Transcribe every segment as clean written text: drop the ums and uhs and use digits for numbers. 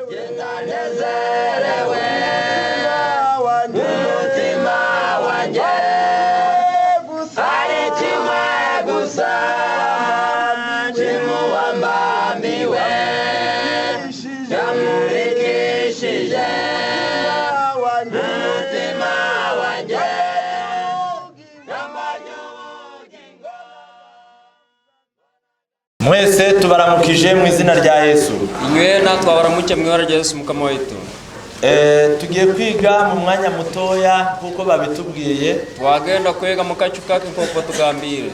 Ndanezerewe, umutima wanjye ari kimwe gusa kimuwambambiwe, yamurikishije umutima wanjye, yampaye ubugingo. Mwese tubaramukije mu izina rya Yesu. Inywena twabaramuke mu ibara rya Yesu Mukama waitu. Tugiye kwiga mu mwanya mutoya nk'uko babitubwiye. Twagenda kwega mu kacu kake nk'uko batugambire.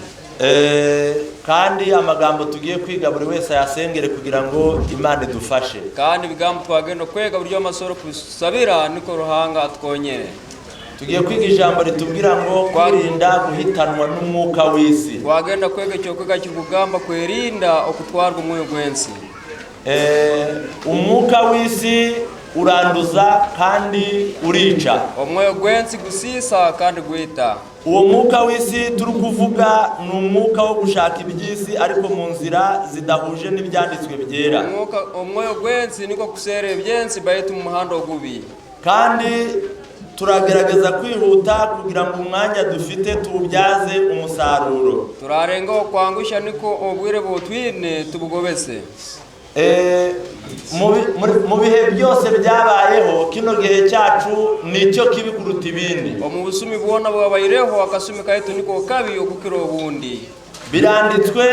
Kandi amagambo tugiye kwiga, buri wese ayasengere kugira ngo Imana idufashe. Kandi ibigambo twagenda kwega, buryo amasoro kubisabira niko Ruhanga atwonyere. Tugiye kwiga ijambo ritubwira ngo kwirinda guhitanwa n'umwuka w'isi. Twagenda kwega icyo kwega kikugamba kwerinda okutwarwa omwoyo gwensi. Umwuka w'isi uranduza kandi urica. Omwoyo gwensi gusisa kandi gwita. Uwo mwuka w'isi turi kuvuga ni umwuka wo gushaka iby'isi, ariko mu nzira zidahuje n'ibyanditswe byera. Omwoka omwoyo gwensi niko kusera ebyensi baitu mu muhanda ogubi. Kandi turagerageza kwihuta kugira ngo umwanya dufite tuwubyaze umusaruro. Turarengaho kwangusha niko obwire butwine tubugobese. Mu bihe byose byabayeho, kino gihe cyacu nicyo kibi kuruta ibindi. Omu busumi bwona bwabaireho, akasumi kaitu niko kabi okukira obundi. Biranditswe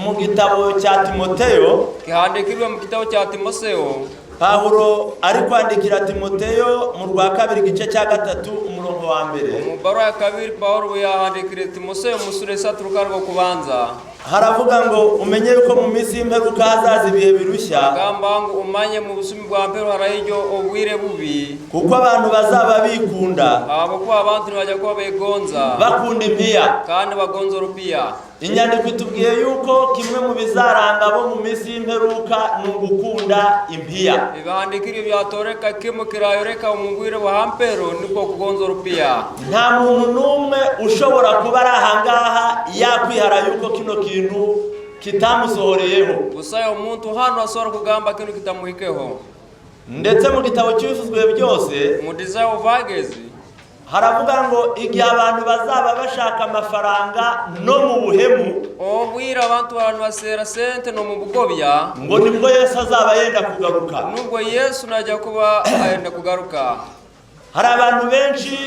mu gitabo cya Timoteyo. Kihandikirwe mu kitabo cya Timoseo. Pawulo ari kwandikira Timoteyo mu rwa kabiri, igice cya gatatu, umurongo wa mbere. Omu baruwa ya kabiri Pawulo bwe yahandikire Timoseo musura esatu rukarwa kubanza, haravuga ngo umenye yuko mu minsi y'imperuka hazaza ibihe birushya, agamba ngu umanye mu busumi bwa mpero haraijo obwire bubi, kuko abantu bazaba bikunda, ahabwokuba abantu nibajya kuba begonza, bakunda impiya. kandi bagonza orupiya. Inyandiko itubwiye yuko kimwe mu bizaranga abo mu minsi y'imperuka ni ugukunda impiya. Ebihandikirwe byatoreka kimu kirayoreka omu bwire bwa mpero niko kugonza orupiya. Nta muntu n'umwe ushobora kuba ari ahangaha yakwihara yuko kino kintu kitamusohoreyeho. Busayo omuntu hano asobora kugamba kinu kitamuhikeho. Ndetse mu gitabo cy'ibivuzwe byose, Mu Desire of Ages, haravuga ngo igihe abantu bazaba bashaka amafaranga no mu buhemu, obwire abantu abantu basera sente no mu bugobya, ngo nibwo Yesu azaba yenda kugaruka. Nubwo Yesu najya kuba ayenda kugaruka. Hari abantu benshi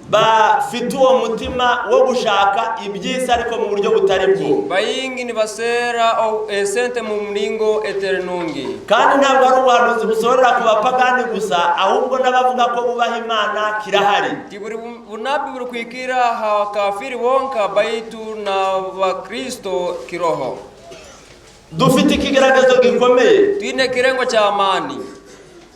bafite uwo mutima wo gushaka iby'isi, ariko mu buryo butari bwo. Bayingi nibasera esente mu mulingo eterinungi. Kandi ntabwo ari ubuhanuzi busohorera ku bapagani gusa, ahubwo n'abavuga ko bubaha Imana kirahari. Tiburi bunabi buri kwikira ha kafiri bonka, baitu na bakristo kiroho. Dufite ikigaragazo gikomeye. Twine kirengo kya maani.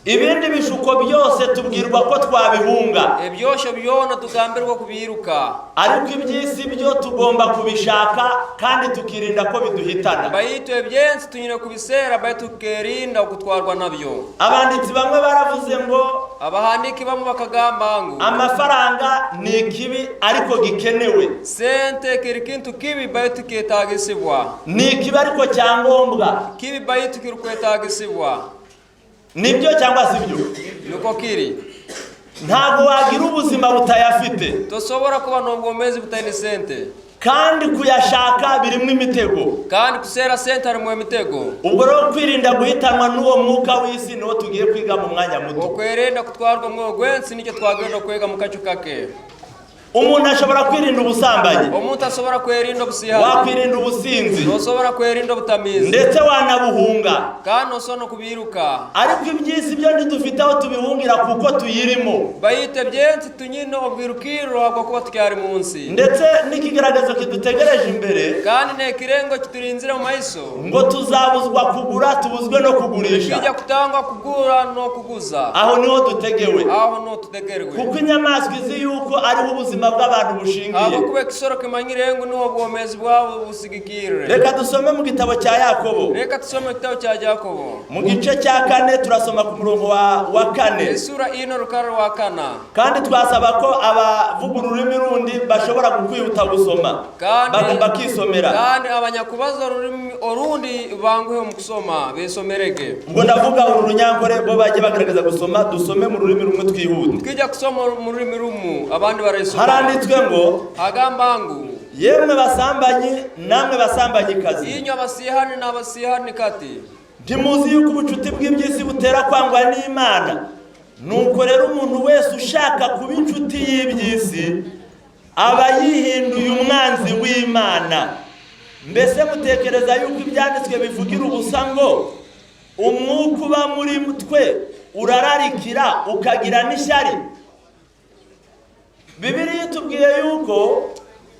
Ibindi bishuko byose tubwirwa ko twabihunga, Ebyosho byona tugambirwa kubiruka, ariko iby'isi byo tugomba kubishaka kandi tukirinda ko biduhitana. Baitu ebyensi tunyine kubisera, baitu tukerinda okutwarwa nabyo. Abanditsi bamwe baravuze ngo Abahandiki bamwe bakagamba ngu amafaranga ni ikibi ariko gikenewe. sente kiri kintu kibi, baitu kyetagisibwa. Ni ikibi ariko cyangombwa. Kibi, baitu kirikwetagisibwa. Nibyo cyangwa si byo? Niko kiri. Ntabwo wagira ubuzima butayafite. Tosobora kuba n'obwomezi butaine sente. Kandi kuyashaka birimo imitego. Kandi kusera sente harimu emitego. Ubwo rero kwirinda guhitanwa n'uwo mwuka w'isi niwo tugiye kwiga mu mwanya muto. Okwerinda kutwarwa omwoyo gwensi nicyo twagenda kwega mu kacu kake. Umuntu ashobora kwirinda ubusambanyi, Omuntu asobora kwerinda obusihani, wakwirinda ubusinzi, nosobora kwerinda obutamiizi, ndetse wanabuhunga, kandi nosobora nokubiruka, ariko iby'isi byo ntidufite aho tubihungira kuko tuyirimo. Baitu ebyensi tunyine obwirukirro habwokuba tukyari mu nsi. Ndetse n'ikigaragazo kidutegereje imbere, Kandi n'ekirengo kiturinzire mu maiso, ngo tuzabuzwa kugura, tubuzwe no kugurisha. kijya kutangwa kugura n'okuguza. Aho niho dutegewe, Aho notutegerwe, kuko inyamaswa izi yuko ariho ubuzima. ubuzima bw'abantu bushingiye. Ahabwokuba ekisoro kimanyire ngu niho obwomezi bwabo busigikirire. Reka dusome mu gitabo cya Yakobo. Reka tusome ekitabo kya Yakobo. Mu gice cya 4 turasoma ku murongo wa 4. Esura ino rukara rwa 4. Kandi twasaba ko abavuga ururimi rundi bashobora kukwihuta gusoma bakisomera. Kandi abanyakubaza orurimi orundi banguhe mu kusoma besomerege. Ngo ndavuga uru runyankore bo bajye bagaragaza gusoma, dusome mu rurimi rumwe twihute. Twija kusoma mu rurimi rumu abandi barayisoma. Haranditswe ngo agamba ngu yemwe basambanyi namwe basambanyikazi, inywe abasihani n'abasihani kati, ntimuzi yuko ubucuti bw'iby'isi butera kwangwa n'Imana? Nuko rero umuntu wese ushaka kuba inshuti y'iby'isi aba yihinduye umwanzi w'Imana. Mbese mutekereza yuko ibyanditswe bivugira ubusa ngo umwuka uba muri twe urararikira ukagira n'ishyari? Bibiliya itubwiye yuko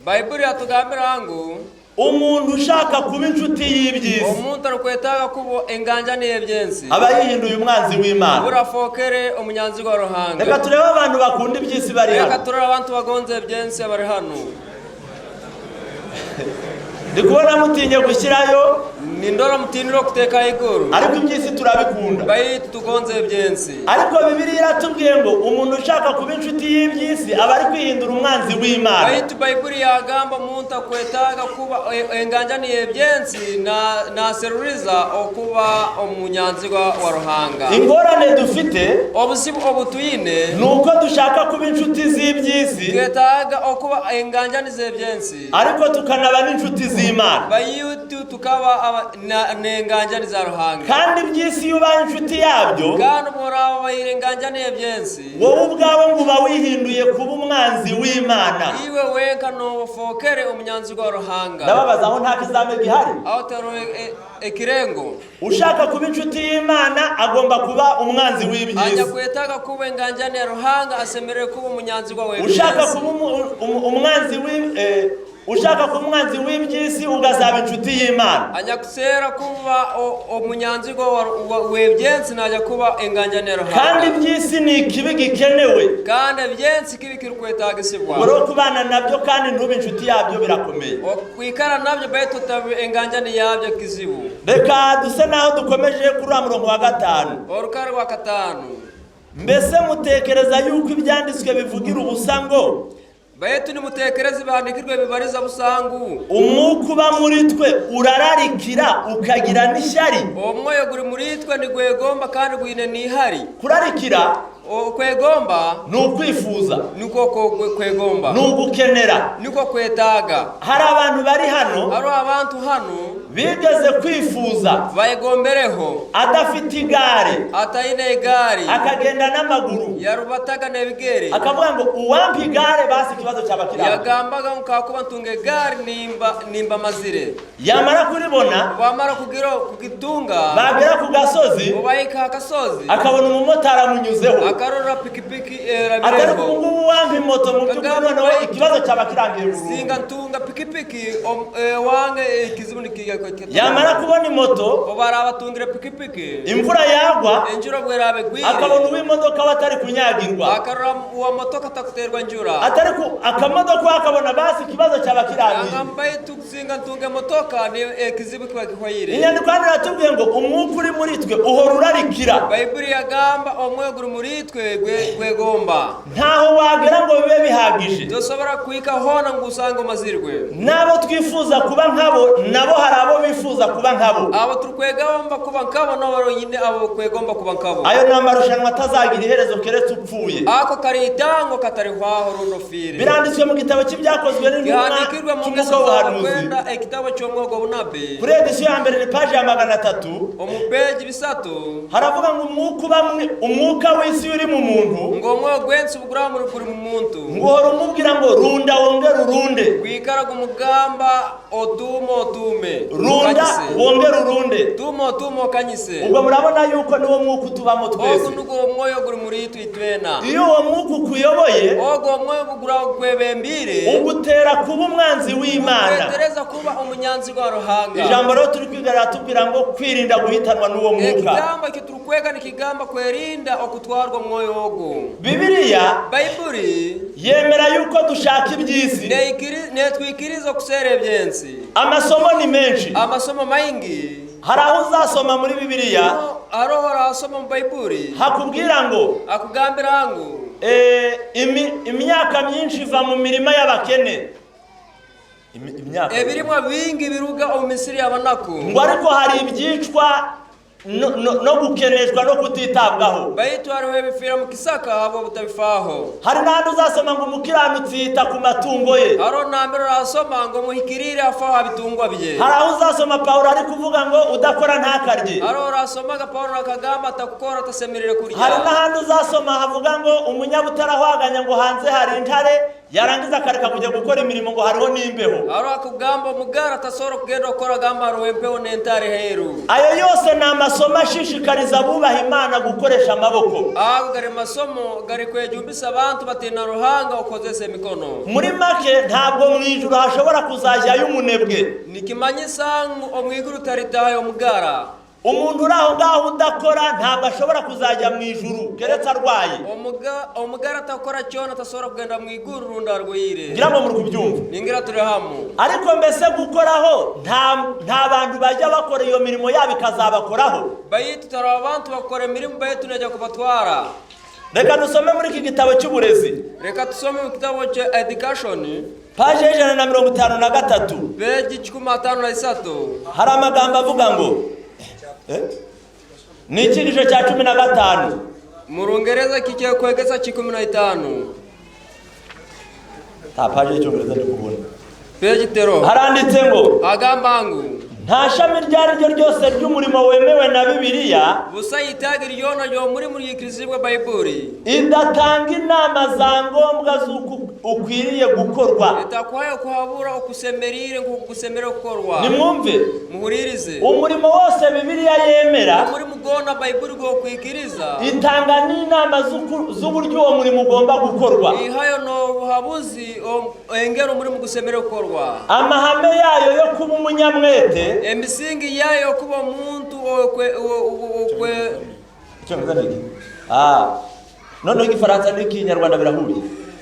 Bayibuli yatugambira ngu umuntu ushaka kuba inshuti y'iby'isi omuntu arikwetaaga kuba enganjani y'ebyensi aba yihinduye umwanzi w'Imana. burafokere omunyanzi gwa Ruhanga. Reka turebe abantu bakunda iby'isi bari Reka hano. turore abantu bagonze ebyensi bari hano. Ndi kubona mutinye gushyirayo, nindora mutinire okuteeka iguru, ariko iby'isi turabikunda. baitu tugonze ebyensi. Ariko Bibiliya iratubwiye ngo umuntu ushaka kuba inshuti y'iby'isi aba ari kwihindura umwanzi w'Imana. Baitu Bayibuli yagamba omuntu akwetaaga kuba enganjani y'ebyensi naseruriza okuba omunyanzigwa wa Ruhanga. Ingorane dufite obuzibu obutwine ni uko dushaka kuba inshuti z'iby'isi, twetaaga okuba enganjani z'ebyensi, ariko tukanaba n'inshuti z'Imana. baitu tukaba n'enganjani za Ruhanga. Kandi iby'isi iyo ubaye inshuti yabyo, kandi obworaba baire enganjani y'ebyensi, wowe ubwawe ngo uba wihinduye kuba umwanzi w'Imana. iwe wenka nofokere omunyanzigwa wa Ruhanga. Ndababaza, aho nta kizame gihari? Aho tero ekirengo. Ushaka kuba inshuti y'Imana agomba kuba umwanzi w'iby'isi. Anyakwetaaga kuba enganjani ya Ruhanga asemerere kuba omunyanzigwa Ushaka w'ebyensi. kuba umwanzi ushaka kuba umwanzi w'iby'isi ugazaba inshuti y'Imana. Anyakuseera kuba omunyanzigwa w'ebyensi najya kuba enganjani ya Kandi Ruhanga. iby'isi ni ikibi gikenewe. Kandi ebyensi kibi kirikwetaagisibwa. Ubwo kubana nabyo kandi ntube inshuti yabyo birakomeye. Okwikara nabyo baitu otaba enganjani yabyo kizibu. Reka duse naho dukomeje kuri wa murongo wa 5. Orukara rwa 5. Mbese mutekereza yuko ibyanditswe bivugira ubusa ngo baitu nimutekereze bihandikirwe bibariza busangu umwuka uba muri twe urararikira ukagira n'ishyari? Omwoyo guri muri twe nigwegomba kandi gwine n'ihari. Kurarikira Okwegomba ni ukwifuza, niko kwegomba, ni ugukenera. niko kwetaaga. Hari abantu bari hano hariho abantu hano bigeze kwifuza bayegombereho adafite igare, atayine egari, akagenda n'amaguru, yarubataga n'ebigere, akavuga ngo uwampa igare basi ikibazo cyaba kirangiye. Yagambaga ngu kakuba ntunga egari nimba mazire. Yamara kuribona, wamara kugitunga, bagera ku gasozi, ubayika akasozi, akabona umumotari amunyuzeho, akarora pikipiki atari erabireho, ubu ngubu wampa imoto mu by'ukuri noneho ikibazo cyaba kirangiye burundu. Singa ntunga pikipiki wange ekizibu nikiga. Yamara kubona imoto, obara abatungire pikipiki, imvura yagwa, enjura bwerabe gwire, akabona uw'imodoka we atari kunyagirwa, akarora uwa motoka atakuterwa njura, atari ku akamodoka akabona basi ikibazo cyaba kirangiye. Yangamba tukusinga ntunge motoka ni ekizibu kiba gihwayire. Inyandiko hano iratubwiye ngo umwuka uri muri twe uhora urarikira. Bayibuli yagamba omwoyo guri muri twe gwegomba. Ntaho wagera ngo bibe bihagije. Tosobora kuhika hona ngu usange omazirwe. N'abo twifuza kuba nkabo nabo hari abo bifuza kuba nkabo. Abo turikwegomba kuba nkabo nabo nyine abo kwegomba kuba nkabo. Ayo ni amarushanwa atazagira iherezo keretse upfuye. Ako kari itango katarihwaho runo fire. Biranditswe mu gitabo cy'ibyakozwe n'intumwa Gihandikirwe mu cy'umwuka ngeso w'ubuhanuzi. kwenda ekitabo cy'omwogo bunabi. Kuri edisiyo ya mbere ni paji ya 300. Omupeji 3. Haravuga ngo umwuka uba umwuka w'isi uri mu muntu, ngo omwoyo gwensi ubugura muri kuri mu muntu, ngo uhora umubwira ngo runda wongere urunde, gwikaraga umugamba Otume otume. Runda Okanyise. Wongere urunde. Tuma otume okanyise. Ubwo murabona yuko niwo mwuka utubamo twese. Ogu nugwo omwoyo guri muri itwe itwena. Iyo uwo mwuka ukuyoboye, Ogo omwoyo gurakwebembire, ugutera kuba umwanzi w'Imana. kwetereza kuba omunyanzi gwa Ruhanga. Ijambo rero turi kwiga riratubwira ngo kwirinda guhitanwa n'uwo mwuka. Ekigambo eki turikwega nikigamba kwerinda okutwarwa omwoyo ogu. Bibiliya Baibuli yemera yuko dushaka iby'isi. Netwikiriza okusera ebyensi. Amasomo ni menshi. Amasomo maingi. Hari aho uzasoma muri Bibiliya Haroho orasoma mu Baibuli hakubwira ngo akugambira ngu imyaka myinshi iva mu mirima y'abakene. Imyaka ebirimwa bingi biruga omu misiri y'abanaku, ngo ariko hari ibyicwa no gukeneshwa no kutitabwaho. Baitu hariho ebifiira mu kisaka habwo butabifaho. Hari n'ahandi uzasoma ngo umukiranutsi yita ku matungo ye. Hariho nambere orasoma ngo muhikirire afaho habitungwa bye. Hari aho uzasoma Pawulo ari kuvuga ngo udakora ntakarye. Hariho orasomaga Pawulo akagamba atakukora atasemerere Hari kurya. n'ahandi uzasoma havuga ngo umunyabutarahwaganya ngo hanze hari intare, yarangiza akareka kujya gukora imirimo ngo hariho n'imbeho. Hariho akugamba omugara atasobora kugenda okukora agamba hariho empeho n'entare heru. Ayo yose ni amasomo ashishikariza abubaha Imana gukoresha amaboko. Ago gari masomo gari kwejumbisa abantu batina Ruhanga okozesa emikono. Muri make, ntabwo mu ijuru hashobora kuzajyayo umunebwe. Nikimanyisa ngu omwiguru taritahayo omugara. Umuntu uri aho ngaho udakora ntabwo ashobora kuzajya mu ijuru keretse arwaye. Omugara atakora kyona tasobora kugenda mu iguru rundi arwaire. Ngira ngo muri kubyumva. Ningira turi hamu. Ariko mbese gukoraho, nta bantu bajya bakora iyo mirimo yabo ikazabakoraho. Baitu taraba abantu bakora emirimu baitu nejya kubatwara. Reka dusome muri iki gitabo cy'uburezi, Reka tusome mu kitabo kya education, paje y'153. Peji 53. Hari amagambo avuga ngo Eh? Ni icyigisho cya 15. Mu Rungereza kikyekwegesa 15. Nta paje y'icyongereza ndi kubona. Peji tero. Haranditse ngo Agamba ngu nta shami iryo ari ryo ryose ry'umurimo wemewe na Bibiliya busa yitaga iryona ry'omurimu ryikirizibwe Baibuli idatanga inama za ngombwa z'uko ukwiriye gukorwa. Etakuhayo kuhabura okusemerire nkukugusemere kukorwa. Nimwumve. Muhuririze. Umurimo wose Bibiliya yemera, Omurimu gona Baibuli gokwikiriza, itanga n'inama z'uburyo uwo murimo ugomba gukorwa. Ihayo n'obuhabuzi engeri omurimu gusemere kukorwa. Amahame yayo yo kuba umunyamwete. Emisingi yayo kuba omuntu okwe Icyongereza ni iki? Ah, noneho igifaransa n'ikinyarwanda birahuye.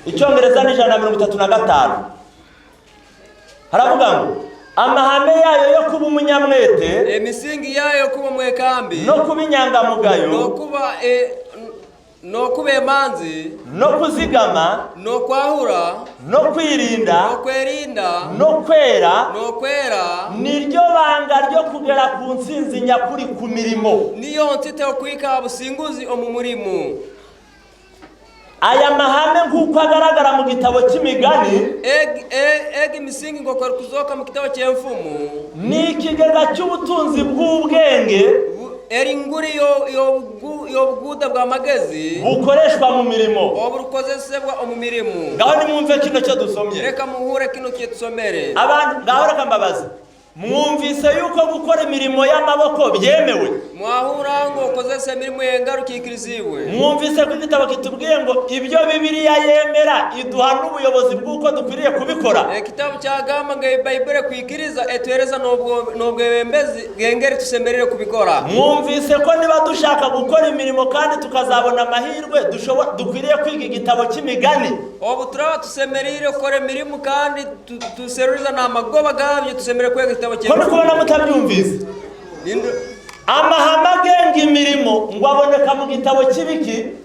Icyongereza ni 135. Haravuga ngo amahame yayo yo kuba umunyamwete Emisingi yayo kuba mwekambi no kuba inyangamugayo nokuba emanzi no kuzigama nokwahura no kwirinda nokwerinda no kwera nokwera niryo banga ryo kugera ku ntsinzi nyakuri ku mirimo. Niyo ntite okwika businguzi omu murimu. Aya mahame nk'uko agaragara mu gitabo cy'Imigani Egi misingi ngokora kuzoka mu kitabo ky'enfumu ni ikigega cy'ubutunzi bw'ubwenge eri nguri y'obuguda bw'amagezi bukoreshwa mu mirimo. Oburukozesebwa omu mirimu. Ngaho nimwumve kino cyo dusomye. Reka muhure kino kyetusomere. Abantu ngaho reka mbabaze, mwumvise yuko gukora imirimo y'amaboko byemewe? Mwahura ngo okozesa emirimu y'engaro kiikiriziibwe? Mwumvise ko igitabo kitubwiye ngo ibyo Bibiliya yemera iduha n'ubuyobozi bw'uko dukwiriye kubikora? Ekitabo kyagamba nga Ebayibuli ekwikiriza etuhereza n'obwebembezi bw'engeri tusemerere kubikora. Mwumvise ko niba dushaka gukora imirimo kandi tukazabona amahirwe dukwiriye kwiga igitabo cy'Imigani? Obu turaba tusemerire kukora emirimu kandi tuseruriza n'amagoba gabyo tusemerere kwega ekitabo Ko ndi kubona mutabyumvise. Amahame agenga imirimo ngo aboneka mu gitabo cy'ibiki?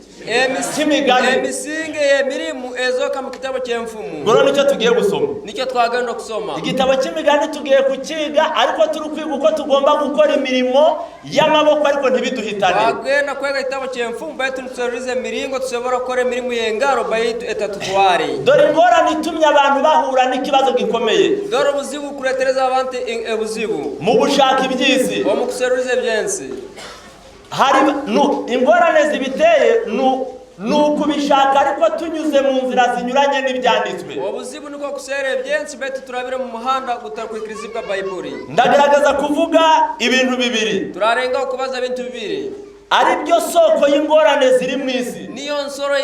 Cy'Imigani. Emisingi y'emirimu ezoka mu kitabo ky'enfumu. Ngo nicyo tugiye gusoma. Nicyo twagenda okusoma. Igitabo cy'Imigani tugiye kukiga, ariko turi kwiga uko tugomba gukora imirimo y'amaboko ariko ntibiduhitane. Twagenda kwega ekitabo ky'enfumu baitu nituseruriza emiringo tusobora kukora emirimu y'engaro baitu etatutware. Dore ingorane itumye abantu bahura n'ikibazo gikomeye Dore obuzibu kuretereza abantu obuzibu mu gushaka iby'isi. Omu kuseruriza ebyensi. Hari ingorane zibiteye. Ni ukubishaka ariko tunyuze mu nzira zinyuranye n'ibyanditswe. Obuzibu niko kusera ebyensi betu turabire mu muhanda gutarikwikirizibwa Bayibuli. Ndagaragaza kuvuga ibintu bibiri Turarenga okubaza ebintu bibiri ari byo soko y'ingorane ziri mu isi. Niyo nsoro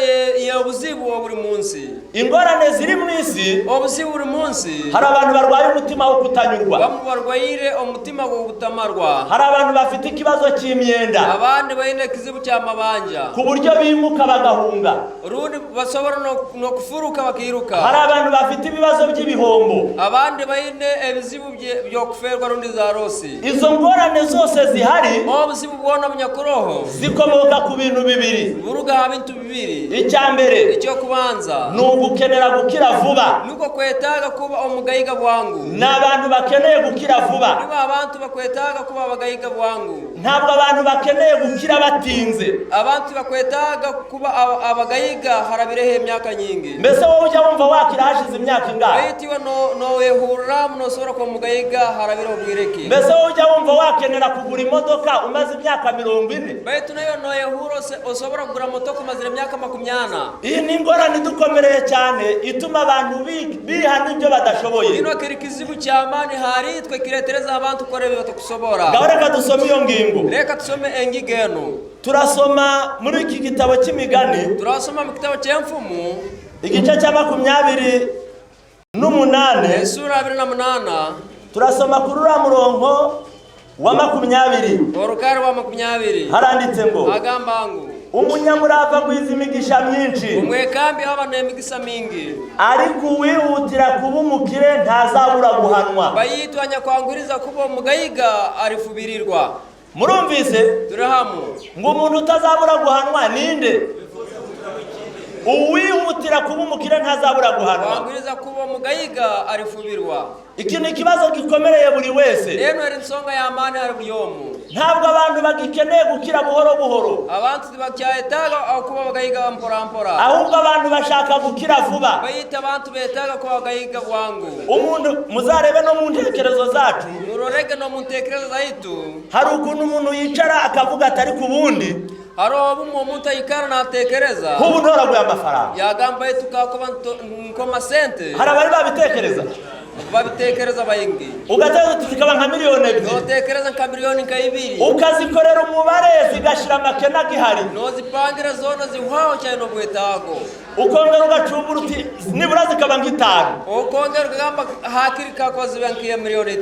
y'obuzibu oburi munsi. Ingorane ziri mu isi. Obuzibu buri munsi. Hari abantu barwaye umutima wo kutanyurwa. Bamwe barwaire omutima gw'obutamarwa. Hari abantu bafite ikibazo cy'imyenda Abandi baine ekizibu ky'amabanja ku buryo bimuka bagahunga. Rundi basobora n'okufuruka bakiruka. Hari abantu bafite ibibazo by'ibihombo. Abandi baine ebizibu by'okuferwa rundi za rosi. Izo ngorane zose zihari Obuzibu bwona bunyakuroho zikomoka ku bintu bibiri. Buruga ha bintu bibiri. Icya mbere Ekyokubanza ni ugukenera gukira vuba. Nuko kwetaaga kuba omugayiga bwangu. Ni abantu bakeneye gukira vuba. Nibo abantu bakwetaaga kuba abagayiga bwangu. Ntabwo abantu bakeneye gukira batinze. Abantu bakwetaaga kuba abagayiga harabireho emyaka nyingi. Mbese wowe ujya wumva wakira hashize imyaka ingahe? Baitu iwe nowehurramu nosobora kuba omugayiga harabireho bwireki. Mbese wowe ujya wumva wakenera kugura imodoka umaze imyaka 40? Baitu nayo noyehura osobora kugura motoka umazire emyaka 40. Iyi ni ingorane idukomereye cyane ituma abantu biha n'ibyo badashoboye. Kino kiri kizibu ky'amaani haritwe kiretereza abantu kukora ebyo batakusobora. Ngaho reka dusome iyo ngingo. Reka tusome engiga eno. Turasoma muri iki gitabo cy'imigani. Turasoma mu kitabo ky'enfumu. Igice cya 28. Esura 28. Turasoma kuri uriya murongo wa 20. Orukari wa 20. Haranditse ngo agamba ngu umunyamurava agwiza imigisha myinshi. Omwekambi aba n'emigisa mingi. Ariko uwihutira kuba umukire ntazabura guhanwa. Bayitwa nyakwanguriza kuba omugayiga arifubirirwa. Murumvise? Turahamu. Ngo umuntu utazabura guhanwa ninde? Uwihutira kuba umukire ntazabura guhanwa. Wanguriza kuba omugayiga arifubirwa. Iki ni ikibazo gikomereye buri wese. Eno eri nsonga y'amaani hari buri omu. Ntabwo abantu bagikeneye gukira buhoro buhoro. Abantu tibakyayetaaga okuba abagayiga mpora mpora. Ahubwo abantu bashaka gukira vuba. Bayita abantu betaaga kuba abagayiga bwangu. Umuntu muzarebe no mu ntekerezo zacu. Murorege no mu ntekerezo zaitu. Hari ukuntu umuntu yicara akavuga atari ku bundi. Hari obumwe omuntu ayikara natekereza. Nk'ubu ntoraguye amafaranga. Yagamba tukakuba nkoma sente. Hari abari babitekereza. Babitekereza bayingi. Ugatekereza zikaba nka 2 miliyoni. Notekereza nka 2 miliyoni. Ukazikorera umubare zigashira amakena gihari. Nozipangira zona zihwaho cyane n'obwetaago. Ukongera ugacumbura uti nibura zikaba nk'itanu. Ukongera ukagamba hakiri kakoze nkiya 5 miliyoni.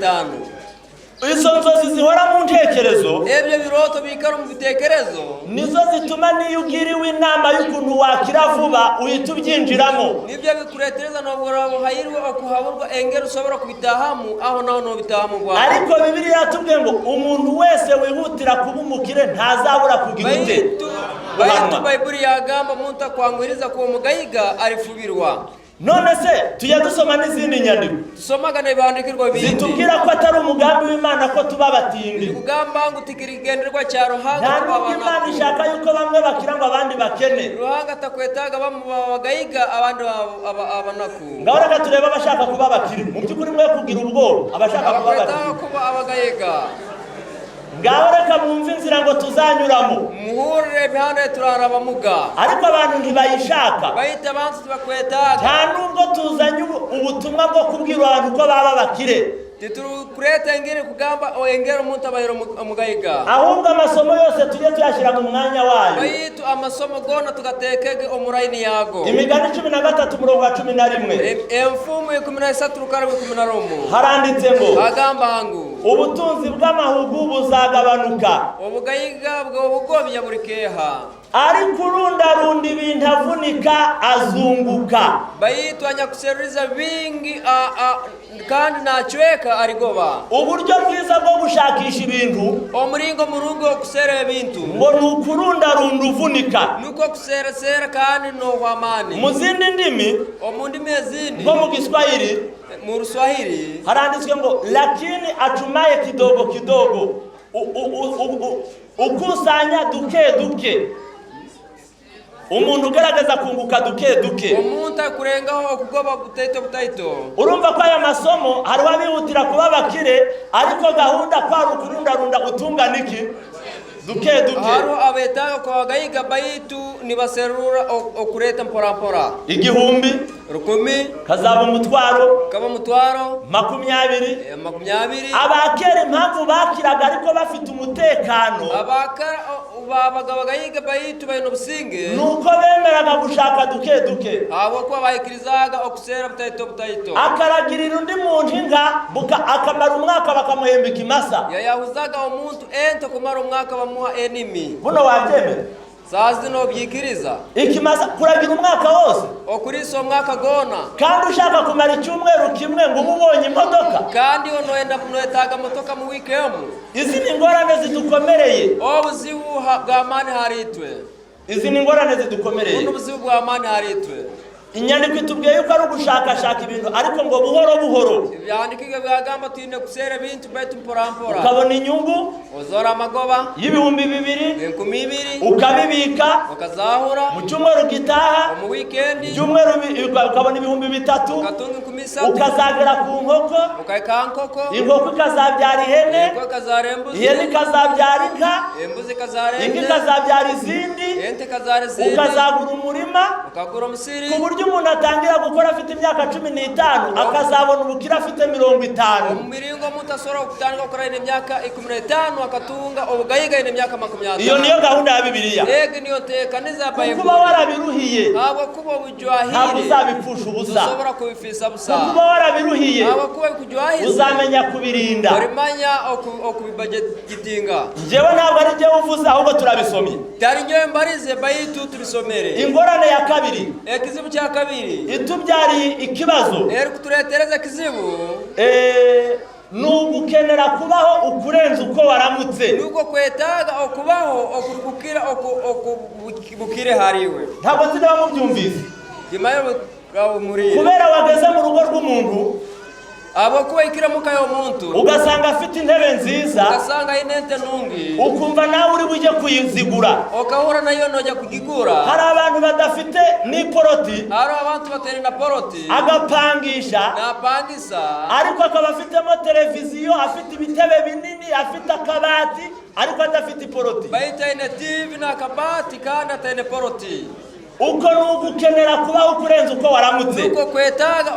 Izo nzozi zihora mu ntekerezo. Ebyo biroto bikara mu bitekerezo. Nizo zituma niyo ugiriwe inama y'ukuntu wakira vuba uhita ubyinjiramo. Nibyo bikuretereza nobwo buhayirwe okuhaburwa engeri usobora kubitahamu aho naho nobitahamu bwawe. Ariko Bibiliya yatubwiye ngo umuntu wese wihutira kuba umukire ntazabura kugira ute. Baitu Bayibuli yagamba omuntu akwangwiriza kuba omugayiga arifubirwa. None se tujya dusoma n'izindi nyandiko Tusomaga n'ebihandikirwa bindi zitubwira ko atari umugambi w'Imana ko tuba abatindi. Kugamba ngu tikirigenderwa kya Ruhanga. Nta nubwo Imana ishaka yuko bamwe bakira ngo abandi bakene. Ruhanga takwetaaga bamwe baba bagayiga abandi abanaku. Ngaho reka turebe abashaka kuba abakire. Mu by'ukuri mwe kugira ubwoba abashaka kuba abakire. Abakwetaaga kuba abagayiga. Ngaho reka mwumve inzira ngo tuzanyuramo. Muhurire imihanda turarabamuga. Ariko abantu ntibayishaka. Bayita abantu tibakwetaaga. Nta nubwo tuzanye ubutumwa bwo kubwira abantu ko baba abakire. Titurukureta engeri kugamba engeri omuntu abayire omugayiga. Ahubwo amasomo yose tujye tuyashyira mu mwanya wayo. Baitu amasomo gona tugatekege omurayini yago. Imigani 13 umurongo wa 11. Enfumu 13 rukarabwe 11. Haranditse ngo agamba ngu ubutunzi bw'amahugu buzagabanuka. Obugayiga bw'obugobya buri keha. Ariko urundarunda ibintu avunika azunguka. Baitu anyakuseruriza bingi kandi nachweka arigoba. Uburyo bwiza bwo gushakisha ibintu omuringo murungo okusera ebintu ngo ni ukurundarunda uvunika. Nuko kuseresera kandi nohwamani. Mu zindi ndimi omu ndimi ezindi nko mu Giswahili mu Ruswahili haranditswe ngo lakini achumaye kidogo kidogo ukusanya duke duke. Umuntu ugaragaza kunguka duke duke. Omuntu akurengaho okugoba butaito butaito. Urumva ko aya masomo hari abihutira kuba abakire ariko gahunda kwari ukurundarunda utungana iki? Duke duke. Hariho abetaaga kuba bagayiga baitu nibaserura okureta mporampora. 1000 1,000 kazaba umutwaro. Kaba mutwaro. 20. 20. Abakera impamvu bakiraga ariko bafite umutekano, Abakara babaga bagayiga baitu baine obusinge, nuko bemeraga gushaka duke duke. Habwokuba bahikirizaga okusera butaito butaito. Akaragirira undi muntu inka akamara umwaka bakamuhemba ikimasa. Yayahuzaga omuntu ente kumara omwaka bamuha enimi. Buno wabyemera? Saazi nobyikiriza? Ikimasa kuragira umwaka wose, Okurisa omwaka gona, kandi ushaka kumara icyumweru kimwe ngo ube ubonye imodoka. Kandi noyenda noyetaaga motoka mu wiiki emu. Izi ni ingorane zidukomereye. Obuzibu bw'amaani haritwe. Izi ni ingorane zidukomereye. Buno obuzibu bw'amaani haritwe. Inyandiko itubwiye yuko ari ugushakashaka ibintu ariko ngo buhoro buhoro. Ebyahandikirwe byagamba twine kuseera ebintu baitu mporampora. Ukabona inyungu Ozora amagoba y'2000, 2,000, ukabibika. Okazahura. Mu cyumweru gitaha, Omu wiikendi, ibyumweru ukabona 3000, okatunga 3,000, ukazagera ku nkoko. Okaika nkoko. Inkoko ikazabyara ihene. Enkoko ekazaara embuzi. Ihene ikazabyara inka. Embuzi ekazaara Inka ente. ikazabyara izindi. Ente ekazaara ezindi. Ukazagura umurima. Okagura omusiri. Ku buryo umuntu atangira gukora afite imyaka 15 akazabona ubukire afite 50. Omu miringo omuntu asobora okutandika okukora aine emyaka 15 akatunga obugayiga aine emyaka makumi Iyo niyo ataano. gahunda ya Bibiliya. Egi niyo nteekaniza ya Kuba Bayibuli. warabiruhiye, Habwokuba ntabwo obujwahire, uzabipfusha ubusa. tusobora kubifiisa busa. Kuba warabiruhiye, Habwokuba bikujwahize, uzamenya kubirinda. olimanya okubibajegitinga. Njyewe ntabwo ari njyewe uvuze, ahubwo turabisomye. Tari nyowe mbarize baitu tubisomere. Ingorane ya kabiri Ekizibu kya kabiri itubyariye ikibazo, erikuturetereza ekizibu, ni ugukenera kubaho ukurenza uko waramutse. Nuko kwetaaga okubaho okurukukira okubukire hariwe. Ntabwo nzi niba mubyumvise. Kimaye muriye. Kubera wageze mu rugo rw'umuntu, Habwokuba ikira muka y'omuntu, ugasanga afite intebe nziza, ugasanga aine ente nungi, ukumva nawe uri bujye kuyizigura. Okahura nayo noja kugigura. Hari abantu badafite n'iporoti, Hariho abantu batere na poroti, agapangisha, napangisa, ariko akaba afitemo televiziyo, afite ibitebe binini, afite akabati, ariko adafite iporoti. Baitu aine TV n'akabati kandi ataine poroti. Uko ni ugukenera kubaho kurenza uko waramutse. Nuko kwetaaga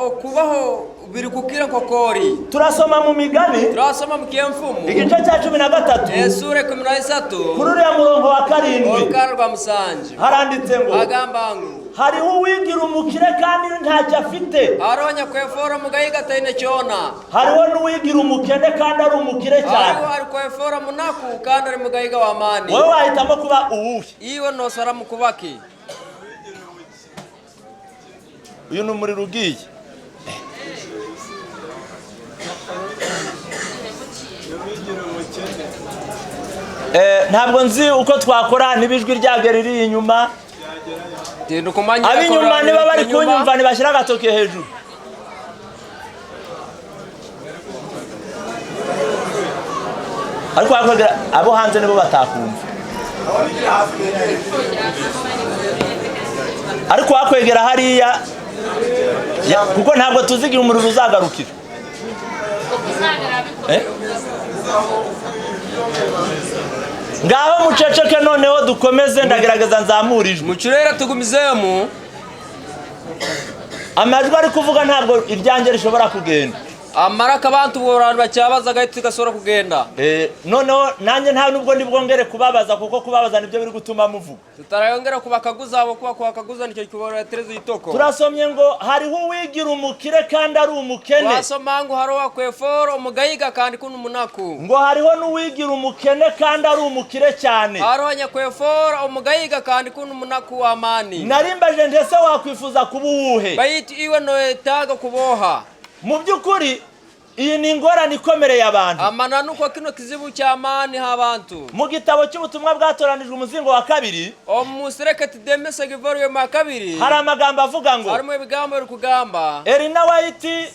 okubaho biri kukira nkokori. Turasoma mu Migani, Turasoma mu Kyenfumu, igice cya 13, esura 13, kuri uriya murongo wa 7, orukara rwa 7, haranditse ngo: agamba ngu: Hariho uwigira umukire kandi ntacyo afite, hariho nyakwefora mugayiga ataine kyona, hariho n'uwigira umukene kandi ari umukire cyane. Hariho ari kwefora munaku kandi ari mugayiga w'amaani. Wowe wahitamo kuba uwuhe? Iwe nosara mukubaki? Uyu ni umuriro ugiye. Ntabwo nzi uko twakora niba ijwi ryabyo riri inyuma. Tindukumanya. Ab'inyuma niba bari kunyumva ntibashyira agatoki hejuru. Ariko wakwegera abo hanze nibo batakumva, ariko wakwegera hariya kuko ntabwo tuzi igihe umuriro uzagarukira. Ngaho muceceke noneho dukomeze, ndagerageza nzamura ijwi. Mucurere tugumizemu. Amajwi ari kuvuga ntabwo iryanjye rishobora kugenda. Amaraka abantu boranu bakyabazaga tugasobora kugenda. Noneho nanjye nta nubwo ndibwongere kubabaza, kuko kubabaza nibyo biri gutuma muvuga. Tutarayongera kubakaguza abo kuba kubakaguza nicyo kiboratereza itoko. Turasomye ngo hariho uwigira umukire kandi ari umukene. Twasoma ngo hariho wakwefora umugayiga kandi kuno umunaku. Ngo hariho n'uwigira umukene kandi ari umukire cyane. Hariho nyakwefora umugayiga kandi kuno umunaku w'amani. Narimbaje ndetse wakwifuza kuba uwuhe? Baitu iwe noyetaaga kuboha. Mu by'ukuri iyi ni ingorane ikomereye abantu. Amananuko kino kizibu cy'amani h'abantu. Mu gitabo cy'ubutumwa bwatoranijwe umuzingo wa 2, Omusereketi demese volume ya 2, hari amagambo avuga ngo: harimo ibigambo biri kugamba. Elena White,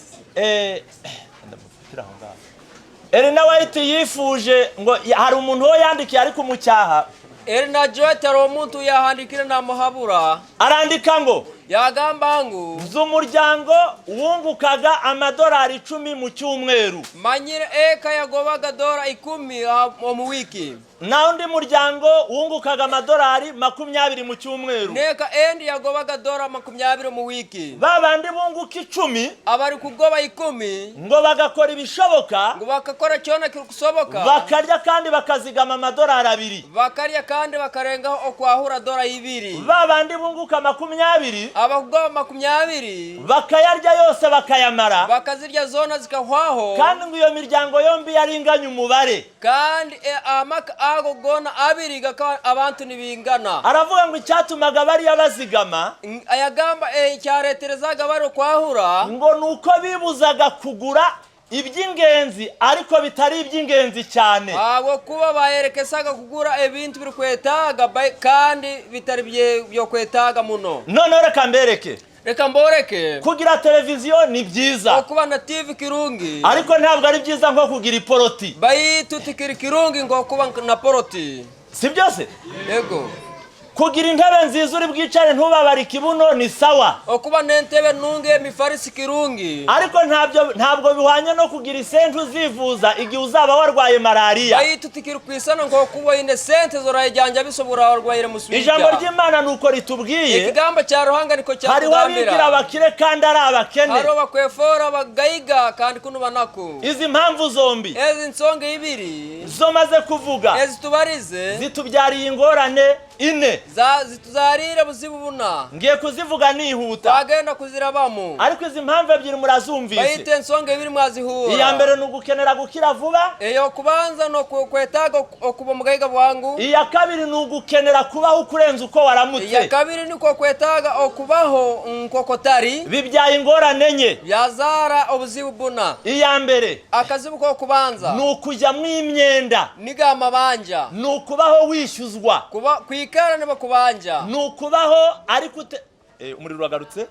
Elena White yifuje ngo hari umuntu wo yandikiye ari kumucyaha. Elena White hari umuntu yahandikire namuhabura. Arandika ngo: Yagamba ngu Nzi umuryango wungukaga amadolari 10 mu cyumweru. Manyire eka yagobaga dora 10 omu wiki. Naho undi muryango wungukaga amadolari 20 mu cyumweru. Neka endi yagobaga dora 20 omu wiki. Ba bandi bunguka 10 Abari kugoba 10 ngo bagakora ibishoboka ngo bakakora kyona kirikusoboka bakarya kandi bakazigama amadolari 2. Bakarya kandi bakarengaho okwahura dora 2. Ba bandi bunguka 20 Abakugoba 20 bakayarya yose bakayamara. Bakazirya zona zikahwaho. Kandi ngo iyo miryango yombi yari inganya umubare. Kandi amaka ago gona abiri gakaba abantu nibingana. Aravuga ngo icyatumaga bariya bazigama Ayagamba ekyareterezaga bari okwahura ngo ni uko bibuzaga kugura iby'ingenzi ariko bitari iby'ingenzi cyane. Abo kuba bayerekesaga kugura ebintu birikwetaaga kandi bitari byokwetaaga muno. Noneho reka mbereke. Reka mboreke. Kugira televiziyo ni byiza, Okuba na TV kirungi, ariko ntabwo ari byiza nko kugira iporoti. Baitu tikiri kirungi ngokuba na poroti. Si byose? Yego. Kugira intebe nziza uri bwicare ntubabare ikibuno ni sawa, Okuba n'entebe nungi emifarisi kirungi, ariko ntabwo bihwanye no kugira isente uzivuza igihe uzaba warwaye malariya. Baitu tikiri kwisana ngokuba oine sente zorayijanja bisobora warwaire muswija. Ijambo ry'Imana ni uko ritubwiye. Ekigambo kya Ruhanga niko Hariho abigira kyakugambira. abakire kandi ari abakene. Hariho bakwefora bagaiga kandi kunu banaku. Izi mpamvu zombi Ezi nsonga ibiri zo maze kuvuga ezi tubarize zitubyariye ingorane ine. Zituzarire buzibu buna. Ngiye kuzivuga nihuta. Twagenda kuzirabamu. Ariko izi mpamvu ebyiri murazumvise. Baitu ensonga ibiri mwazihura. Iya mbere ni ugukenera gukira vuba. Eyo kubanza no kwetaaga okuba omugaiga bwangu. Iya kabiri ni ugukenera kubaho ukurenza uko Iya waramutse. kabiri niko kwetaaga okubaho nkokotari. Bibyaye ingorane enye. Byazara obuzibu buna. Iya mbere Akazibu kokubanza ni ukujyamo imyenda, niga amabanja, ni ukubaho wishyuzwa, kuba kwikara nibakubanja, ni ukubaho ariko ute umuriro uragarutse,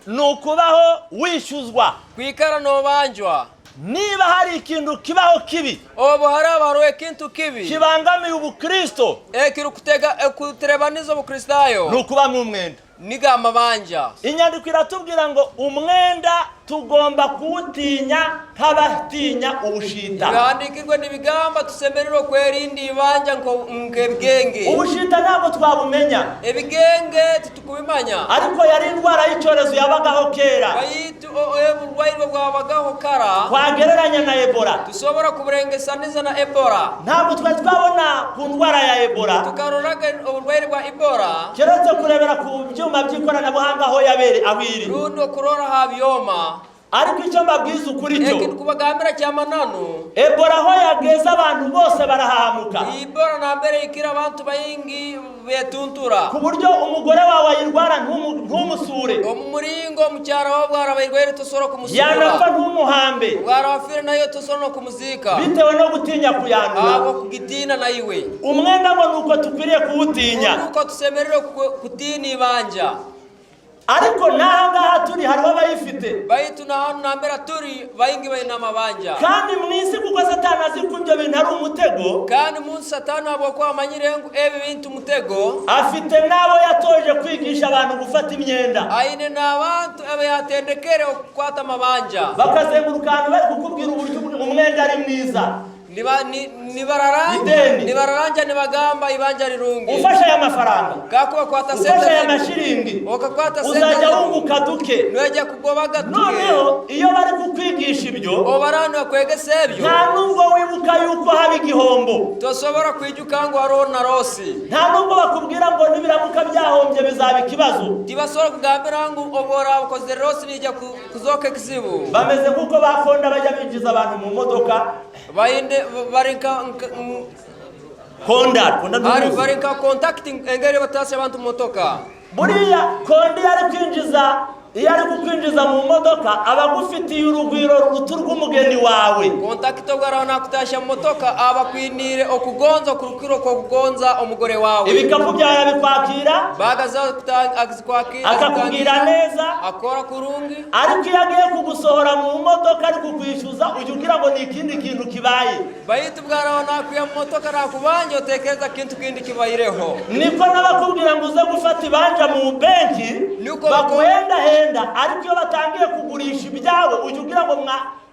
ni ukubaho wishyuzwa. Kwikara nobanjwa. Niba hari ikintu kibaho kibi Obu haraba hariho ekintu kibi kibangamiye ubukristo, ekirikutega ekuterebaniza obukristaayo, ni ukubamo umwenda. Niga amabanja. Inyandiko iratubwira ngo umwenda tugomba kuwutinya nk'abatinya ubushita. Bihandikirwe nibigamba tusemererwe okwerinda ibanja nk'ebigenge. Ubushita ntabwo twabumenya, Ebigenge titukubimanya, ariko yari indwara y'icyorezo yabagaho kera. Baitu oburwaire bwabagaho kara. Twagereranya na Ebola. Tusobora kuburengesaniza na Ebola. Ntabwo twari twabona ku ndwara ya Ebola, Tukaroraga oburwaire bwa Ebola, keretse kurebera ku byuma by'ikoranabuhanga aho yabere aho iri. Rundi okurora ha byoma. Ariko icyo mbabwiza ukuri cyo, Eki nikubagambira kyamananu, Ebola aho yageze abantu bose barahahamuka, Ebola nambere ikira abantu bayingi betuntura, ku buryo umugore wawe ayirwara ntumusure, omu muringo omukyara wawe bwarabairwaire tosobora kumusura, yanapfa ntumuhambe, bwarabafire nayo tosobora nokumuziika, bitewe no gutinya kuyandura. Abo kugitiina naiwe. Umwenda ngo ni uko dukwiriye kuwutinya. Nuko tusemererwe kutiina ibanja. Ariko n'aha ngaha turi hariho abayifite. Baitu nahanu nambera turi bayingi baine amabanja. Kandi mu isi, kuko Satani azi ko ibyo bintu ari umutego, Kandi munsi Satani habwokuba amanyire ngu ebi bintu mutego, afite n'abo yatoje kwigisha abantu gufata imyenda. Aine n'abantu abayatendekere okukwata amabanja. Bakazenguruka ahantu bari kukubwira uburyo umwenda ari mwiza. Nibararanja Ideni. Nibararanja nibagamba ibanja rirungi. Ufashe aya mafaranga, Kakuba kwata ufashe aya sente, mashiringi, okakwata uzajya sente, wunguka duke. nwejya kugobaga tuke. Noneho iyo bari kukwigisha ibyo, Obarani bakwegesa ebyo, nta nubwo wibuka yuko haba igihombo. Tosobora kwijuka ngu hariho na loss. Nta nubwo bakubwira ngo nibiramuka byahombye bizaba ikibazo. Tibasobora kugambira ngu obworaba okozere loss nijya kuzoka ekizibu. Bameze nk'uko bakonda bajya binjiza abantu mu modoka. Bayinde bari nka Konda konda bari nturuzi. Bari nka contact engeri batasi abantu mu motoka. Buriya kondi yari kwinjiza Iyo ari kukwinjiza mu modoka, aba agufitiye urugwiro ruruta urw'umugeni wawe. Kontakita obwaraho nakutasha mu motoka, aba akwiniire okugonza okurukiro kwokugonza omugore wawe. Ibikapu byawe abikwakira, Bagaza azikwakira, akakubwira neza. Akora kurungi. Ariko iyo agiye kugusohora mu modoka ari kukwishyuza, ujya ugira ngo ni ikindi kintu kibaye. Baitu bwaraho nakwiha mu motoka nakubanja, otekereza kintu kindi kibaireho. Niko n'abakubwira ngo uze gufata ibanja mu benki, Niko baguhendahenda, ariko iyo batangiye kugurisha ibyawe, ujya ugira ngo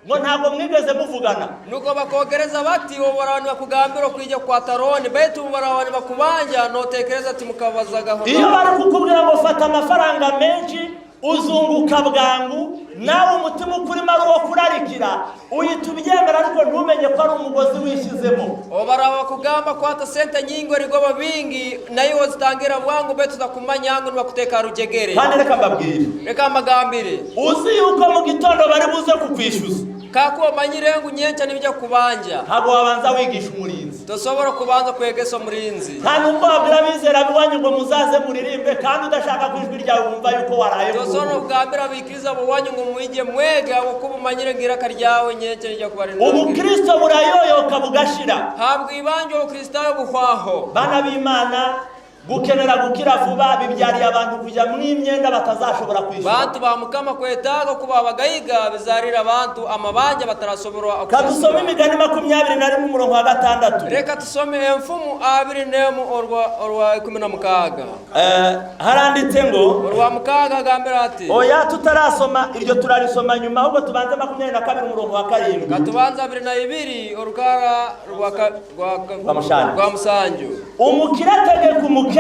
ngo ntabwo mwigeze muvugana. Nuko bakogereza bati obaraho nibakugambira okwija kukwata loan, baitu obaraho nibakubanja notekereza ati mukabazagaho. Iyo bari kukubwira ngo fata amafaranga menshi uzunguka bwangu, nawe umutima ukurimo ari uwo kurarikira, uhita ubyemera, ariko ntumenye ko ari umugozi wishyizemo. Obaraba bakugamba kwata sente nyingi origoba bingi, nayo ozitangira bwangu, baitu utakumanya ngu nibakuteeka rujegere. Kandi reka mbabwire, Reka mbagambire, uzi yuko mu gitondo bari buze kukwishyuza, kakuba omanyire ngu nyenkya nibija kukubanja, ntabwo wabanza wigisha umurinzi. Tosobora kubanza kwegesa omurinzi. Nta nubwo wabwira abizera b'iwanyu ngo muzaze muririmbe kandi udashaka ko ijwi ryawe wumva yuko waraye mu Tosobora rugo. kugambira abikiriza bowanyu ngu mwije mwege habwokuba omanyire ngu iraka ryawe nyenkya nijya kuba rirungi. Ubukristo burayoyoka bugashira. Habwa ibanja obukristaayo buhwaho. Bana b'Imana, gukenera gukira vuba bibyariye abantu kujya mu imyenda batazashobora kwishyura. Bantu ba Mukama, kwetaaga kuba abagaiga bizarira abantu amabanja batarasobora. Kadusome Imigani 21 umurongo wa 6. Reka tusome Enfumu 21 orwa 16. Haranditse ngo, Orwa 6 agambira ati, oya, tutarasoma iryo, turarisoma nyuma, ahubwo tubanze 22 umurongo wa 7. Katubanza 22 orukara rwa Rwa 7. Rwa 7. Umukire ategeka umukene,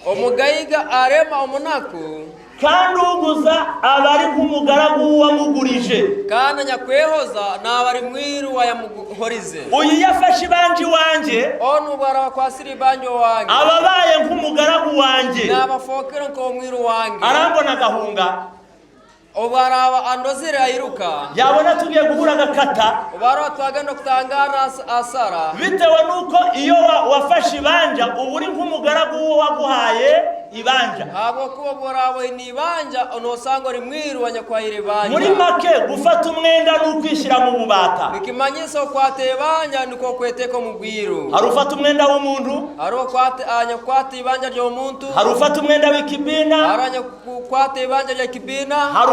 Omugaiga arema omunaku, kandi uguza aba ari nk'umugaragu w'uwamugurije. Kandi nyakwehoza naba ari mwiru wayamuhorize. Uyu iyo afashe ibanje iwanjye, Onu bwarabakwasira ibanja wange, aba abaye nk'umugaragu wanjye. Nabafokera nk'omwiru wange. Arambona agahunga. Obwaraba andozire airuka. Yabona tugiye guhura agakata. Obwaraba twagenda okutangana asara. Bitewe n'uko iyo wafashe ibanja, uba uri nk'umugaragu w'uwo waguhaye ibanja. Habwokuba obworaba oine ibanja, onosanga ori mwiru wanyakwahira ibanja. Muri make, gufata umwenda ni ukwishyira mu bubata. Nikimanyisa okwata ibanja nikwo okweteeka omu bwiru. Hari ufata umwenda w'umuntu, Hariho anyakukwata ibanja ry'omuntu, hari ufata umwenda w'ikibina, hariho anyakukwata ibanja rya kibiina, hari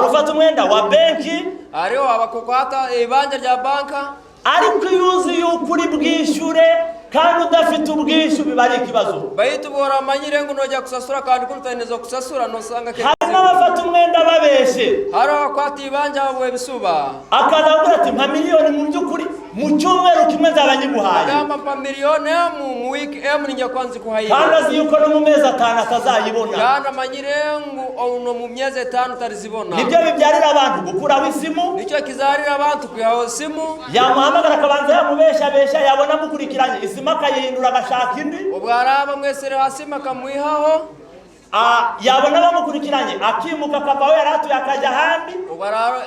ufata umwenda wa benki. Hariho abakukwata ibanja rya banka. Ariko iyo uzi yuko uri bwishyure kandi udafite ubwishyu, biba ari ikibazo. Baitu bworamanyire ngu nojya kusasura kandi kunu utaineza okusasura, nosanga Hari n'abafata umwenda babeshye. Hariho abakwata ibanja habwebisuba. Akaza avuga ati: "Mpa miliyoni, mu by'ukuri mu cyumweru kimwe nzaba nyiguhaye." Agamba mpa miliyoni emu, mu wiiki emu ninjya kuba nzikuhaire. Kandi azi yuko no mu mezi 5 atazayibona. Kandi amanyire ngu ono mu myezi 5 utarizibona. Nibyo bibyarira abantu gukuraho isimu. Nicyo kizarira abantu kwihaho simu. Yamuhamagara akabanza yamubeshabesha, yabona amukurikiranye, isimu akayihindura agashaka indi. Obwaraba mwesereho asimu akamwihaho. Yabona bamukurikiranye akimuka akava aho yari atuye akajya ahandi. Obwo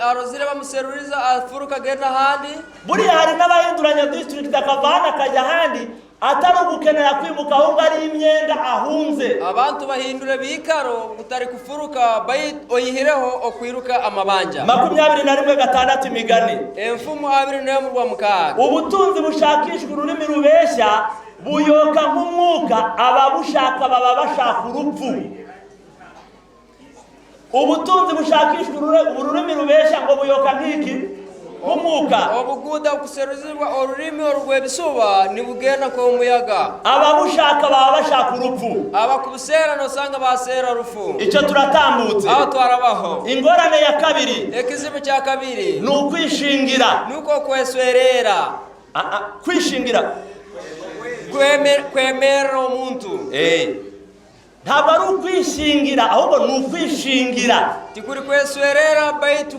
arozire bamuseruriza, afuruka agenda ahandi. Buriya hari n'abahinduranya district, akava hano akajya ahandi, atari ugukenera kwimuka, ahubwo ari imyenda ahunze. Abantu bahindura ebikaro butari kufuruka, oyihireho okwiruka amabanja. 21:6, Imigani. Enfumu 21 rwa 6. Ubutunzi bushakishwa ururimi rubeshya buyoka nk'umwuka, ababushaka baba bashaka urupfu. Ubutunzi bushakishwa ururimi rubeshya ngo buyoka nk'iki? Nk'umwuka. Obuguda okuseruzibwa orurimi orw'ebisuba nibugenda nk'omuyaga. Ababushaka baba bashaka urupfu. Abakubuseera nosanga baseera rufu. Icyo turatambutse. Aho twarabaho. Ingorane ya kabiri, Ekizibu kya kabiri, ni ukwishingira. Nuko kweswerera. Kwishingira. Kwemerera omuntu. Ntabwo ari ukwishingira, ahubwo ni ukwishingira. Tikuri kweswerera, baitu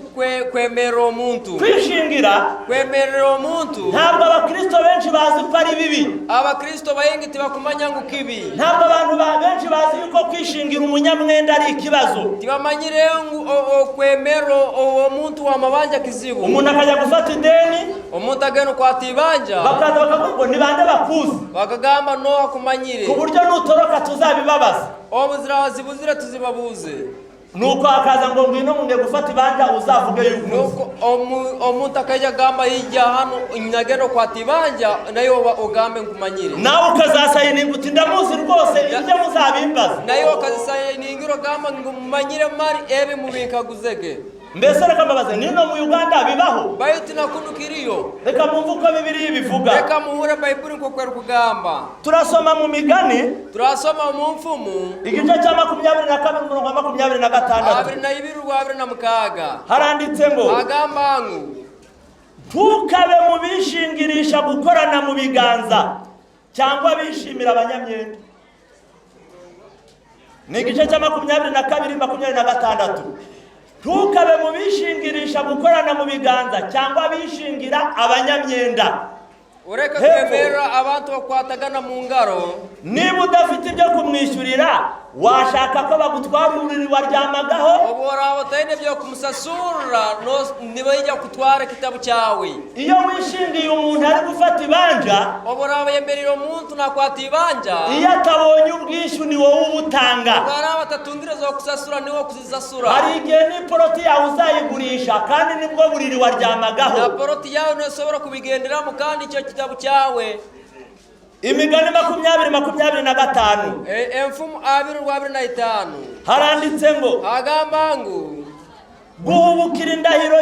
kwemerera omuntu. Kwishingira. Kwemerera omuntu. Ntabwo abakristo benshi bazi ko ari bibi. Abakristo baingi tibakumanya ngu kibi. Ntabwo abantu benshi bazi yuko kwishingira umunyamwenda ari ikibazo. Tibamanyire ngu okwemera uwo muntu wamabanja kizibu. Umuntu akajya gufata ideni, Omuntu agenda okwata ibanja, bakaza bakavuga ngo: "Ni bande bakuzi?" Bakagamba noha kumanyire. Ku buryo nutoroka tuzabibabaza. Obuzira zibuzire tuzibabuze. Nuko hakaza ngo ngwino ngiye gufata ibanja, uzavuge yuko uzi. Nuko omuntu akaija agamba, ijja hano nagenda okwata ibanja, naye ogambe nkumanyire. Nawe ukazasayininga uti ndamuzi rwose, ibyo muzabimbaza. Naye okazisayiningira ogamba ngu mumanyire mari, ebi mubinkaguzege. Mbese reka mbabaze, nino mu Uganda bibaho? Baitu nakunu kiriyo. Reka mwumve uko Bibiliya ibivuga. Reka muhure Bayibuli nkokweri kugamba. Turasoma mu Migani, Turasoma mu Nfumu, igice cya 22, umurongo wa 26. 22 rwa 26. Haranditse ngo: Agamba ngu: "Ntukabe mu bishingirisha gukorana mu biganza cyangwa bishimira abanyamyenda." Ni igice cya 22, 26. Ntukabe mu bishingirisha gukorana mu biganza cyangwa bishingira abanyamyenda. Ureke Hepfo. kwemerera abantu bakwatagana mu ngaro. Niba udafite ibyo kumwishyurira, washaka ko bagutwara uburiri waryamagaho? Obu oraaba otaine byokumusasurra, nibaija kutwara ekitabu kyawe. Iyo wishingiye umuntu ari gufata ibanja, Obu oraaba yemerire omuntu nakwata ibanja, iyo atabonye ubwishyu, ni wowe ubutanga. Obu araaba atatungire zokusasura, niwe kuzisasura. Hari igihe n'iporoti yawe uzayigurisha, kandi nibwo buriri waryamagaho. Na poroti yawe nosobora kubigenderamu, kandi icyo kitabu kyawe. Imigani 20, 25. Enfumu 25. Haranditse ngo: Agamba ngu: "Guhubukira indahiro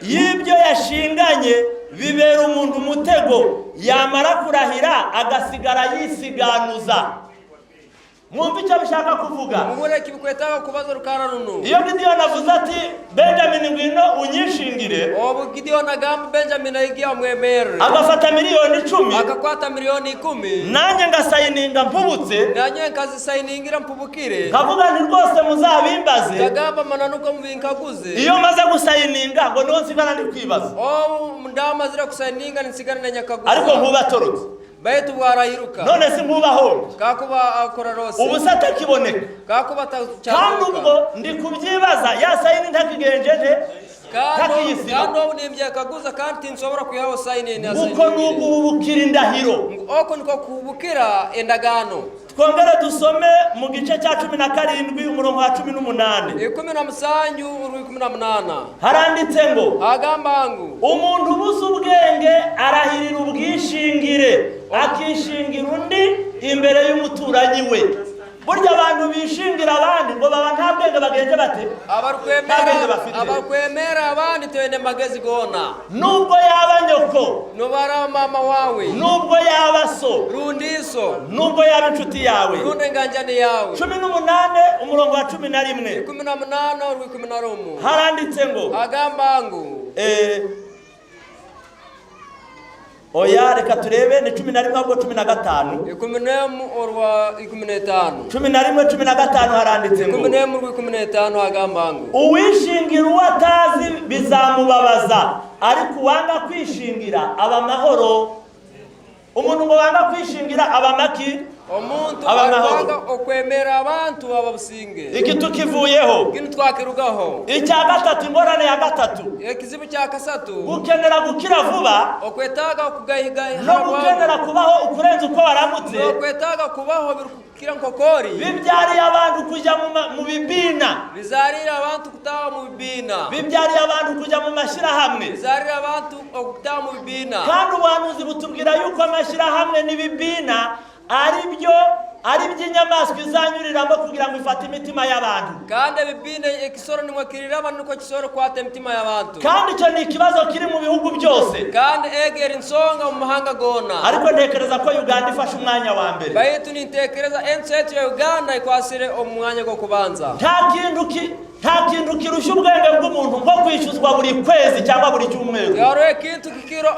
y'ibyo yashinganye bibera umuntu umutego, yamara kurahira agasigara yisiganuza." Mwumva icyo bishaka kuvuga? Muhure ekibikwetaaga kubaza orukara runu. Iyo Gidiyoni avuze ati: "Benjamin, ngwino unyishingire," Obu Gideon agamba Benjamin aigia omwemerere, agafata miliyoni 10, akakwata miliyoni 10, nanjye ngasayininga mpubutse, nanye nkazisayiningira mpubukire, nkavuga nti rwose muzabimbaze, ngagamba mananuko mubinkaguze, iyo maze gusayininga ngo niho nsigara ndi kwibaza. Obu ndamazire kusayininga ninsigara nanyakaguza. Ariko nkuba atorotse. Baitu bwarayiruka. None si nkuba ahombye? Kakuba akora rose. Ubu se atakiboneka? Kakuba Kandi ubwo ndi kubyibaza, ya sayini ntakigenjeje, ntakiyisiba. Kandi obu nimbyekaguza, kandi tinsobora kwihaho sayini. Kuko nuguhubukira indahiro. Oko niko kuhubukira endagaano. Twongere dusome mu gice cya 17, umurongo wa 18. 17 urw'18. Haranditse ngo: Agamba ngu: "Umuntu ubuze ubwenge arahirira ubwishingire, akishingira undi imbere y'umuturanyi we." Burya abantu bishingira abandi ngo baba nta bwenge bagenze bate? Nta bwenge bafite. Abarukwemera abandi tebene magezi gona. Nubwo yaba nyoko, Nobara mama wawe, nubwo yaba so, rundiso, nubwo yaba inshuti yawe. Rundi enganjani yawe. 18, umurongo wa 11. 18 urw'11. Haranditse ngo: Agamba ngu: Oya, reka turebe, ni 11 ahubwo 15. 11 orwa 15. 11, 15, haranditse ngo: 11 urw'15 agamba ngu: "Uwishingira uwo atazi bizamubabaza, ariko uwanga kwishingira aba amahoro." Umuntu ngo wanga kwishingira aba amaki? Omuntu Aba mahoro. akwanga okwemera abantu aba businge. Iki tukivuyeho. Kinu twakirugaho. Icya gatatu, ingorane ya gatatu: Ekizibu kya kasatu: gukenera gukira vuba, okwetaaga okugahiga, no gukenera kubaho ukurenza uko waramutse, nokwetaaga kubaho birukukira nkokori, bibyariye abantu kujya mu bibina, bizarira abantu kutaha mu bibiina, bibyariye abantu kujya mu mashyirahamwe. Bizarira abantu okutaha mu bibiina. Kandi ubuhanuzi butubwira yuko amashyirahamwe n'ibibina ari byo ari by'inyamaswa izanyuriramo kugira ngo ifate imitima y'abantu. Kandi ebibiina ekisoro nimwe kiriraba niko kisoro kwata emitima y'abantu. Kandi icyo ni ikibazo kiri mu bihugu byose. Kandi egera insonga mu mahanga gona. Ariko ntekereza ko Uganda ifashe umwanya wa mbere. Baitu nintekereza ensi yetu ya Uganda ikwasire omu mwanya gw'okubanza. Nta kintu kirushya ubwenge bw'umuntu nko kwishyuzwa buri kwezi cyangwa buri cyumweru. Hariho ekintu kikiro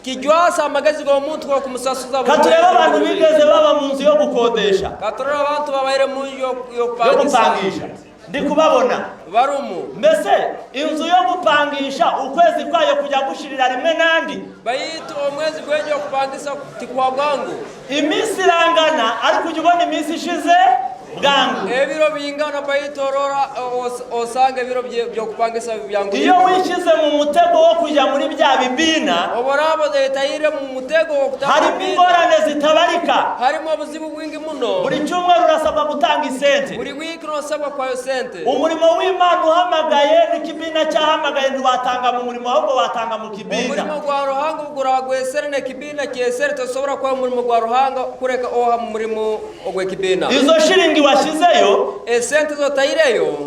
kijwasa amagezi g'omuntu gokumusasuza buri Katurebe mwezi. abantu bigeze baba mu nzu yo gukodesha, Katurebe abantu babaire mu nju yo yokupangisa. gupangisha. Ndi kubabona. Barumu. Mbese inzu yo gupangisha ukwezi kwayo kujya gushirira rimwe n'andi? Baitu omwezi gwenju yokupangisa tikwa bwangu. Iminsi irangana, ariko ujya ubona iminsi ishize. bwangu. Ebiro bingana bayitorora osanga ebiro byokupangisa byangu. Iyo wishyize mu mutego wo kujya muri bya bibina, Oborabo etayire mu mutego wo harimo ingorane zitabarika. Harimo obuzibu bwingi muno. Buri cyumweru urasabwa gutanga isente. Buri wiki nosabwa kwayo sente. Umurimo w'Imana uhamagaye n'ikibina cyahamagaye, ntiwatanga mu murimo, ahubwo watanga mu kibina. Omurimo gwa Ruhanga oguraba gwesere nekibina kyesere, tosobora kuha omurimo gwa Ruhanga kureka oha mu murimo ogw'ekibina. Izo shiringi washyizeyo Esente zotayireyo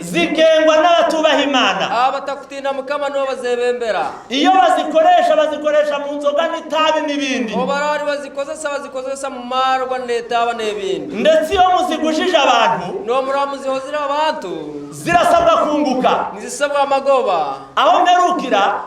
zigengwa n'abatubaha Imana. Abatakutinda Mukama nibo bazebembera. Iyo bazikoresha, bazikoresha mu nzoga n'itabi n'ibindi. Obarari bazikozesa, bazikozesa mu marwa n'etaaba n'ebindi. Ndetse iyo muzigujije abantu, Nomuraba muzihozire abantu, zirasabwa kunguka. Nizisabwa amagoba. Aho mperukira,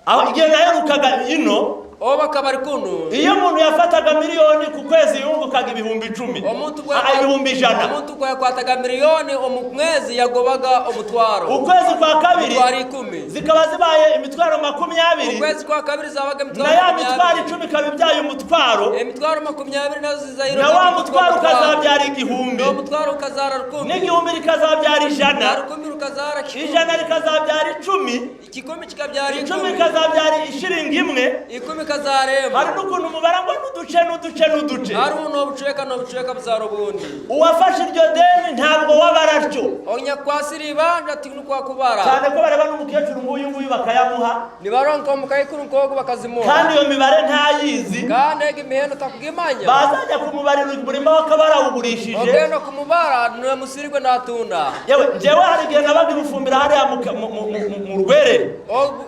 aho igihe naherukaga ino, Oba kabari kunu, iyo umuntu yafataga miliyoni ku kwezi yungukaga 10,000. Omuntu 100,000. Omuntu gweyakwataga miliyoni omu mwezi yagobaga omutwaro. Ukwezi kwa kabiri Emitwaro 10. zikaba zibaye imitwaro 20. Ukwezi kwa kabiri zabaga emitwaro Na ya mitwaro 20. 10 ikaba ibyaye umutwaro. Emitwaro 20 nazo zizayiro. Na wa mutwaro ukazabyara 1000. N'omutwaro ukazara 1000. N'igihumbi rikazabyara 100. Na 1000 rukazara 1000. 100 rikazabyara 10. 10 kikabyara 10 10. Rikazabyara ishiringi 1. 10 kazara emu. Hari n'ukuntu umubara ngo n'uduce n'uduce n'uduce. Hariho n'obucweka n'obucweka buzara obundi. Uwafashe iryo deni ntabwo wabara atyo. Onyakwasira ibanja tinukwakubara. Cyane ko bareba n'umukecuru nk'uyu nguyu bakayamuha. Nibaronka omukayikuru nkogu bakazimuha. Kandi iyo mibare ntayizi. Kandi ego emihendo takugimanya. Bazajya kumubarira umurima we akaba barawugurishije. Ogenda kumubara nemusirigwe natunda. Yewe, njyewe hari igihe nabaga ibufumbira hariya mu Rwerere.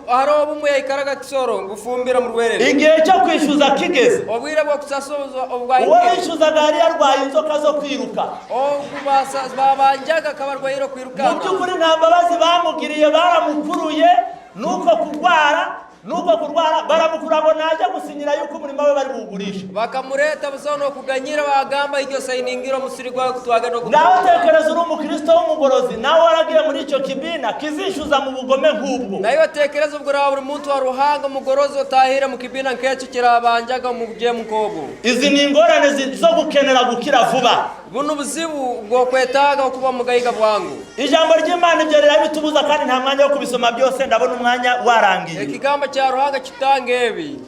Hariho obumwe yaikaraga Kisoro ngufumbira mu Rwerere. Igihe cyo kwishyuza kigeze, Obwire bwokusasoza uwo obwahikire, bishyuzaga yari yarwaye inzoka zo kwiruka. Ogu babanjaga akabarwaire Mu okwirukanga. by'ukuri nta mbabazi bamugiriye, baramukuruye nuko kurwara baramukura ngo najya gusinyira yuko umurima we bari buwugurishe. Bakamureta busaho nokuganyira bagamba iryo sayiningiro omusiri gwawe kutwaga. Ngaho tekereza uri umukristo w'umugorozi, nawe waragiye muri icyo kibina kizishyuza mu bugome nk'ubwo. Nayo tekereza ubwo buri muntu wa Ruhanga umugorozi utahire mu kibina nk'ekyo kirabanjaga mu bujemu nk'obwo. Izi ni ingorane zo gukenera gukira vuba. Buno buzibu bwokwetaaga okuba mugayiga bwangu. Ijambo ry'Imana ibyo rirabitubuza, kandi nta mwanya wo kubisoma byose, ndabona umwanya warangiye. Ekigambo kya Ruhanga kitanga ebi.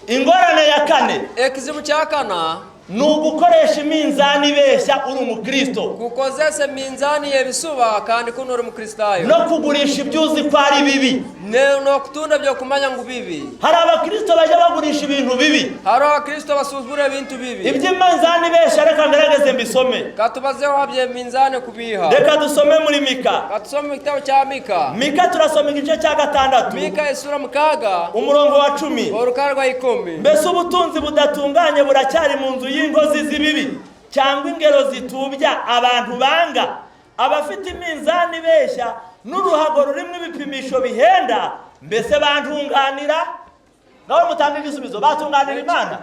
Ingorane ya kane, Ekizibu kyakana, ni ugukoresha iminzani ibeshya uri umukristo, kukozesa eminzani y'ebisuba kandi kuno uri mukristayo, no kugurisha ibyo uzi ko ari bibi. N'okutunda byokumanya ngu bibi. Hari abakristo bajya bagurisha ibintu bibi. Hariho abakristo basuzugura ebintu bibi. Iby'iminzani ibeshya, reka ngerageze mbisome. Katubazeho habye eminzani kubiha. Reka dusome muri Mika. Katusome mu kitabo kya Mika. Mika, turasoma igice cya 6. Mika esura 6. Umurongo wa 10. Orukara rwa 10. Mbese ubutunzi budatunganye buracyari mu nzu y'inkozi z'ibibi, cyangwa ingero zitubya abantu banga? Abafite iminzani ibeshya n'uruhago rurimo ibipimisho bihenda, mbese bantunganira? Nawe mutanga igisubizo, batunganira Imana?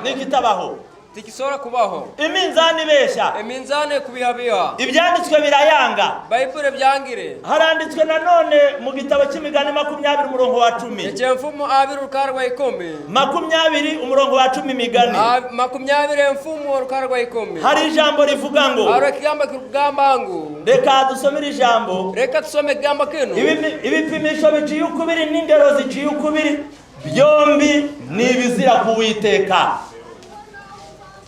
N'ikitabaho. Tikisobora kubaho. Iminzani ibeshya. Eminzani ekubihabiha. Ibyanditswe birayanga. Bayibuli byangire. Haranditswe nanone mu gitabo cy'Imigani 20 umurongo wa 10. Ekyenfumu 20 orukara rwa 10. 20 umurongo wa 10, Imigani. 20 enfumu orukara rwa 10. Hari ijambo rivuga ngo, Hariho ekigambo kirikugamba ngu, reka dusomere ijambo. Reka tusome ekigambo kinu. Ibipimisho biciye ukubiri n'ingero ziciye ukubiri, byombi ni ibizira ku Witeka.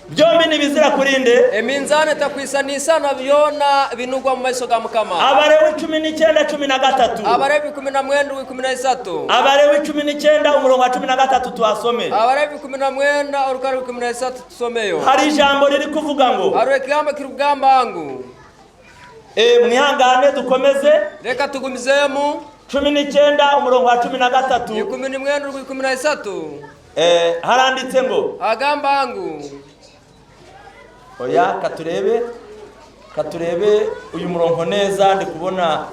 Byombi ni ibizira kuri nde? Eminzani etakwisanisana byona binugwa mu maiso ga Mukama. Abalewi 19 13. Abalevi 19 13. Abalewi 19 umurongo wa 13 tuhasome. Abalevi 19 orukara rwa 13 tusomeyo. Hari ijambo riri kuvuga ngo, Hariho ekigambo kirikugamba ngu, mwihangane dukomeze. Reka tugumizemu. 19 umurongo wa 13. 19 urwa 13. Haranditse ngo, Agamba ngu, oya, katurebe uyu murongo neza, ndi kubona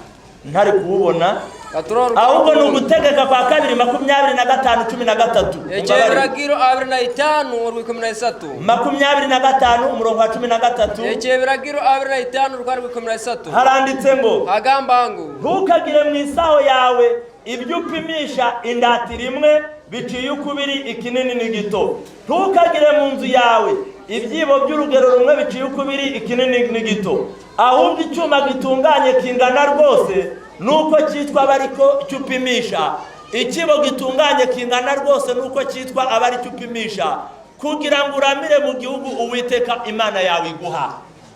ntari kuwubona. Katurora. Ahubwo ni Ugutegeka kwa Kabiri 25 13. Ekyebiragiro 25 orwa 13. 25 umurongo wa 13. Ekyebiragiro 25 urwa 13. Haranditse ngo, Agamba ngu, ntukagire mu isaho yawe ibyo upimisha indatiro imwe biciye ukubiri, ikinini n'igito. Ntukagire mu nzu yawe Ibyibo by'urugero rumwe biciye ukubiri, ikinini n'igito. Ahubwo icyuma gitunganye kingana rwose nuko cyitwa, aba ariko cyo upimisha. Ikibo gitunganye kingana rwose nuko cyitwa, aba ari cyo upimisha, kugira ngo uramire mu gihugu Uwiteka Imana yawe iguha.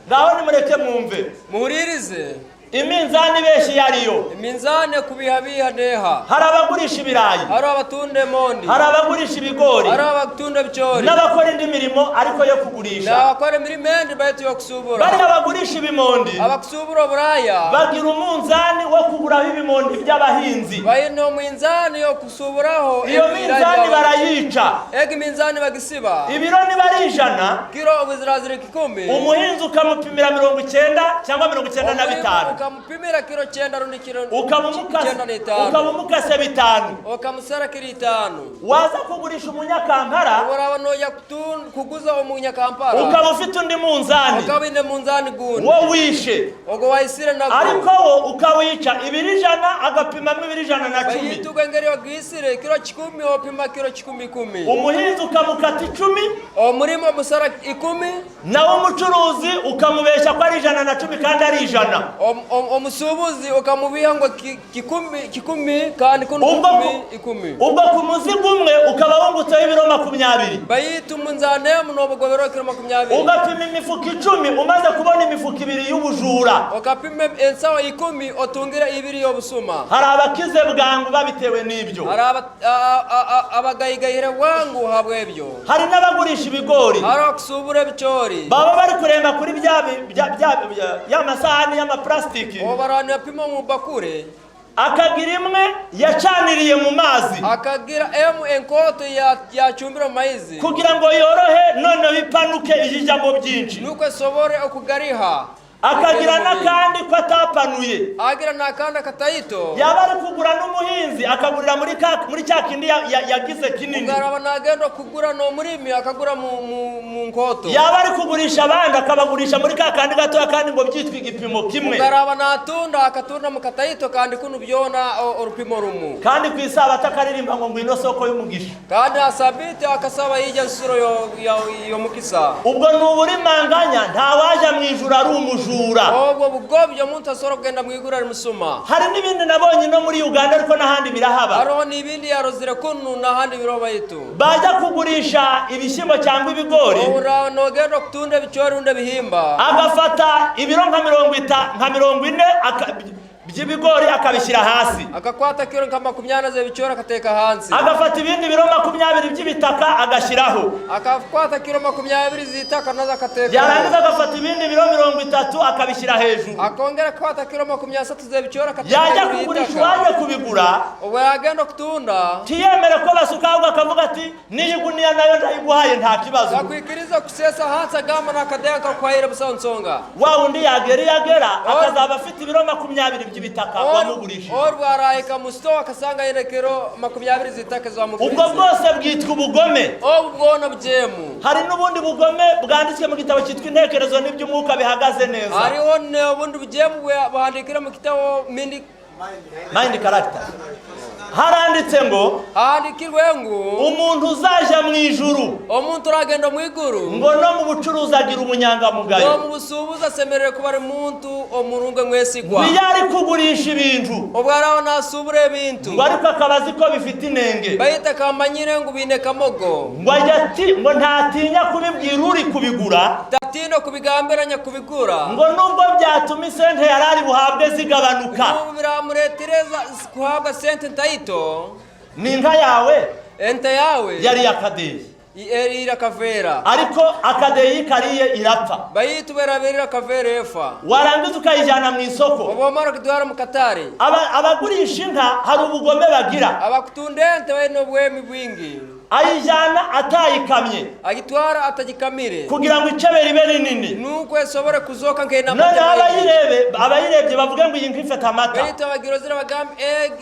Ngaho nimureke mwumve. Muhuririze. Iminzani ibeshya iyo ariyo. Iminzani kubihabiha neha. Hari abagurisha ibirayi, Hari abatunda emondi, hari abagurisha ibigori, hari abatunda ebicoori, n'abakora indi mirimo ariko yo kugurisha. N'abakora emirimo endi baitu yokusubura. Bariya bagurisha ibimondi Abakusubura oburaya bagira umunzani wo kuguraho ibimondi by'abahinzi. Baine omunzani yokusuburaho. Iyo minzani barayica. Ega iminzani bagisiba. Ibiro niba ari 100, Kiro obuzirazira 100, umuhinzi ukamupimira 90 cyangwa 95, ukamupimira kiro 90 rundi kiro ukaba umukase 95, ukaba umukase 5, okamusara kiro 5. Waza kugurisha umunyakampara, Oraba noja kuguza omunyakampala, ukaba ufite undi munzani okaba ine munzani gundi wo wishe, ogwo waisire nagwo, ariko wo ukawica ibiro 100, agapimamo ibiro 110. Baitu engeri ogisire kiro 100, opima kiro 110. Umuhinzi ukamukata 10, Omurimo omusara 10, nawe umucuruzi ukamubeshya ko ari 110 kandi ari 100. Omusuubuzi okamubiha ngo 100 kandi kunu Ubwo 10 10. Ubwo ku muzigo umwe ukaba wungutseho ibiro 20. Baitu munzani emu n'obugobero kiro 20. Ugapima imifuka 10, umaze kubona imifuka ibiri y'ubujura. Okapima ensawo 10, otungire 2 y'obusuma. Hari abakize bwangu babitewe n'ibyo. Hari abagayigayire bwangu habwebyo. Hari n'abagurisha ibigori, Hari abakusubura ebicoori, baba bari kurenga kuri bya ya masahani y'amaparasitiki, obarani bapima mu bakure, akagira imwe yacaniriye mu mazi, akagira emu enkoto yacumbira mu maizi, kugira ngo yorohe noneho ipanuke ijijamo byinshi, nuko esobore okugariha, akagira n'akandi ko atapanuye, agira n'akandi akatayito, yaba ari kugura n'umuhinzi akagurira muri cya kindi yagize kinini, ugaraba nagenda kugura n'omurimi akagura mu nkoto, yaba ari kugurisha abandi akabagurisha muri ka kandi gatoya, kandi ngo byitwa igipimo kimwe, ugaraba natunda akatunda mu katayito kandi kunu byona orupimo rumu, kandi ku isabato akaririmba ngo ngwino soko y'umugisha, kandi asabite akasaba yijya nsuro yo mukisa. Ubwo ni uburimanganya, ntawaja mu ijuru ari umujura. Obwo bugobyo, omuntu asobora kugenda mu iguru ari musuma. Hari n'ibindi nabonye no muri Uganda, ariko n'ahandi birahaba. Hariho n'ibindi yarozire kunu n'ahandi biro baitu. Bajya kugurisha ibishyimbo cyangwa ibigori, Obura nogenda okutunda ebicoori rundi ebihimba, agafata ibiro nka 40 by'ibigori akabishyira hasi, akakwata kiro nka 20 z'ebicoori akateka hansi, agafata ibindi biro 20 by'ibitaka agashyiraho, akakwata kiro 20 z'itaka nazo akatekaho, yarangiza agafata ibindi biro 30 akabishyira hejuru, akongera akakwata kiro 30 z'ebicoori akateka yajya hejuru kugurisha y'itaka. uwaje kubigura, Obwo yagenda okutunda, ntiyemere ko basuka, ahubwo akavuga ati n'iyi guniya nayo ndayiguhaye, nta kibazo. Akwikiriza kusesa hansi, agamba n'akadeha kakuhaire busaho nsonga. Wa wundi yagera iyo agera akazaba afite ibiro 20 by'ibitaka wamugurishije. Orwarahika mu store akasanga aine kiro 20 z'itaka Ubwo zawamugurize. bwose bwitwa ubugome. Obu bwona bujemu. Hari n'ubundi bugome bwanditswe mu gitabo cyitwa Intekerezo n'iby'Umwuka bihagaze neza, Hariho n'obundi bujemu buhandikire mu kitabo mindi Mind Character. Haranditse ngo Hahandikirwe ngu umuntu uzaja mu ijuru, omuntu uragenda mu iguru, ngo no mu bucuruzi agira ubunyangamugayo. No mu busuubuzi asemerere kuba ari muntu omurungu mwesigwa. Iyo ari kugurisha ibintu, Obwo araho nasubura ebintu, ngo ariko akaba azi ko bifite inenge, bayita kamanyire ngu biine kamogo, ngo ajya ati ngo ntatinya kubibwira uri kubigura, tatina kubigambiranya kubigura, ngo nubwo byatuma isente yari ari buhabwe zigabanuka. N'ubu biramuretereza kuhabwa sente ntayito. Ni inka yawe Ente yawe yari akadeyi, erira kavera, ariko akadeyi kariye irapfa. Bayitu beraberera kavera efa. Warangiza ukayijyana mu isoko. Obwomara kudwara mu katare. Abagurisha inka hari ubugome bagira. Abakutunda ente balina obwemi bwingi. Ayijyana atayikamye, Agitwara atagikamire, kugira ngo icebe ribe rinini, nuko esobore kuzoka nkeina. Noneho abayirebye bavuge ngo iyi nka ifite amata. Baitu abagirozire bagambe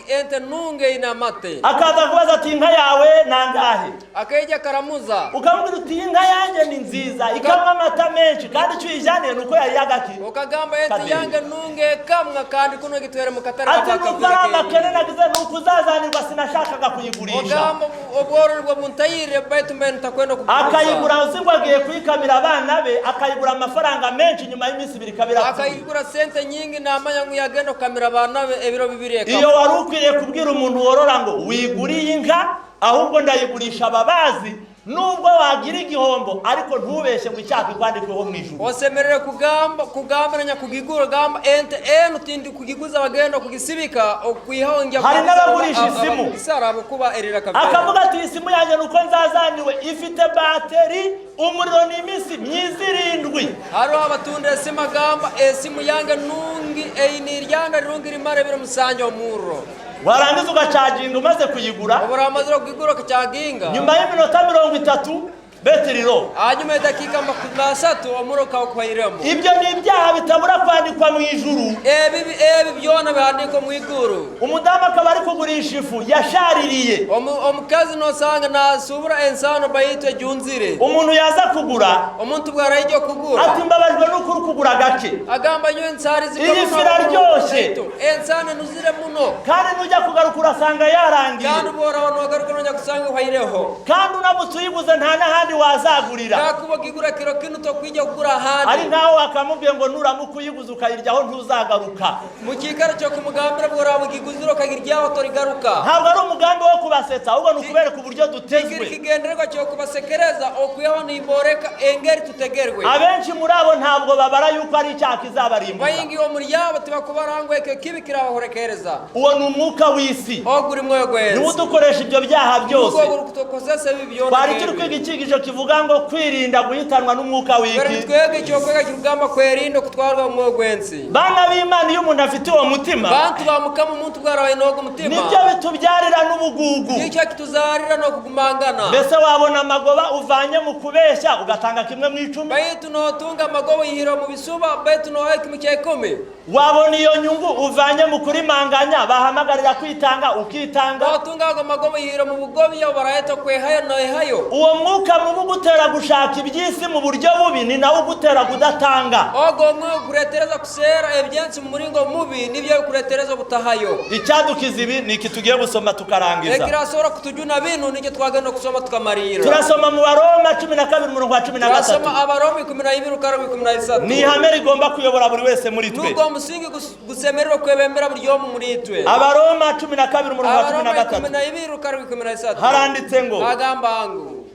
ente nunge ina amate. Akaza kubaza ati inka yawe nangahe? Akaija karamuza. Ukamubwira uti inka yanjye ni nziza, ikamwa amata menshi, kandi icyo uyijyaniye ni uko yari yagaki Okagamba ente Kadeyi. yange nunge kamwa kandi kuno gitwere mu katare. Ati nuko ari amakene nagize, ni uko uzazanirwa, sinashakaga kuyigurisha. Ogamba obworori bwo Buntayire baitu mbe ntakwenda kuguza. Akayigura uzi ngo agiye kuyikamira abana be, akayigura amafaranga menshi, nyuma y'iminsi 2 ikaba irapfuye. Akayigura sente nyingi namanya ngu yagenda kukamira abana be ebiro 2 Iyo eka. wari ukwiriye kubwira umuntu worora ngo wiguriye inka, ahubwo ndayigurisha ababazi, nubwo wagira igihombo, ariko ntubeshye ngo icyaha kikwandikweho mu ijuru. Osemerere kugamba kugamba na nyakugigura gamba ente enu tindi kugiguza bagenda kugisibika okwihaho njya. Hari n'abagurisha isimu. Gisara kuba erira kabera. Akavuga ati iyi simu yanjye nuko nzazaniwe ifite bateri, umuriro ni iminsi myiza 7. Hariho abatunda esimu agamba esimu yange nungi eyiniryanda rirungi rimara ebiro 7 omurro. Warangiza ugacaginga umaze kuyigura. Oburamazire okugigura okukyaginga. Nyuma y'iminota 30 betiri low. Hanyuma y'edakika 30 omurro ukawukwahiremu. Ibyo ni ibyaha bitabura kwandikwa mu ijuru. Ebi byona bihandikwa mu iguru. Umudamu akaba ari kugurisha ifu yashaririye. Omukazi nosanga nasubura ensano bayitwe junzire. Umuntu yaza kugura, Omuntu bwarayijya kugura, ati mbabajwe n'uko uri kugura gake. Agamba nyo ensari. Iyi fi iraryoshye. Ensano nuzire muno. Kandi nujya kugaruka urasanga yarangiye. Kandi uboraho nogaruka nojya kusanga uhaireho. Kandi unamutse uyiguze nta n'ahandi wazagurira. Kakuba kigura kiro kinu tokwijya kugura Ari ahandi. nkaho wakamubwiye ngo nuramuka uyiguze ukayiryaho ntuzagaruka. Mu kikaro cyo kumugambira bworaba ugiguzire ukagiryaho torigaruka. Ntabwo ari umugambi wo kubasetsa, ahubwo ni ukubereka uburyo Kigiri dutezwe. Kigendererwa cyo kubasekereza okwihaho nimboreka engeri tutegerwe. Abenshi muri abo ntabwo babara yuko ari icyaha kizabarimbuza. Bayingi omuri yabo tibakubarangwa ekyo kibi kirabahorekereza. Uwo ni umwuka w'isi, Oguri mwoyo niwo gwenzi udukoresha ibyo byaha byose. Kutokozesa ebi byona. Twari turi kwiga icyigisho kivuga ngo kwirinda guhitanwa n'umwuka w'iki. Twebwe icyokwega kirugamba kwerinda okutwarwa mu mwoyo gwensi. Bana b'Imana, iyo umuntu afite uwo mutima, Bantu ba Mukama, omuntu bwarabaye nogo mutima, nibyo bitubyarira n'ubugugu. Nicyo kituzarira no kugumangana. Mbese wabona amagoba uvanye mu kubeshya ugatanga 1/10? Baitu notunga amagobo yihira mu bisuba baitu nohaye 1/10? Wabona iyo nyungu uvanye mu kurimanganya bahamagarira kwitanga ukitanga? Notunga ago magobo yihira mu bugobi yabo baraheta kwehayo noehayo? Uwo mwuka mubi ugutera gushaka iby'isi mu buryo bubi ni nawo ugutera kudatanga. Ogo mwe kuretereza kusera ebyensi mu muringo mubi nibyo bikuretereza obutahayo. Icyadukiza ibi ni iki tugiye gusoma tukarangiza. Ekirasobora kutujuna binu nicyo twagenda kusoma tukamarira. Turasoma mu Baroma 12 umurongo wa 13. Turasoma Abaroma 12 rukaraba 13. Ni ihame rigomba kuyobora buri wese muri twe. Nubwo omusingi gusemererwa kwebembera buri omu muri itwe. Abaroma 12 umurongo wa cumi na Abaroma gatatu 12 rukaraba 13. Haranditse ngo Agamba ngu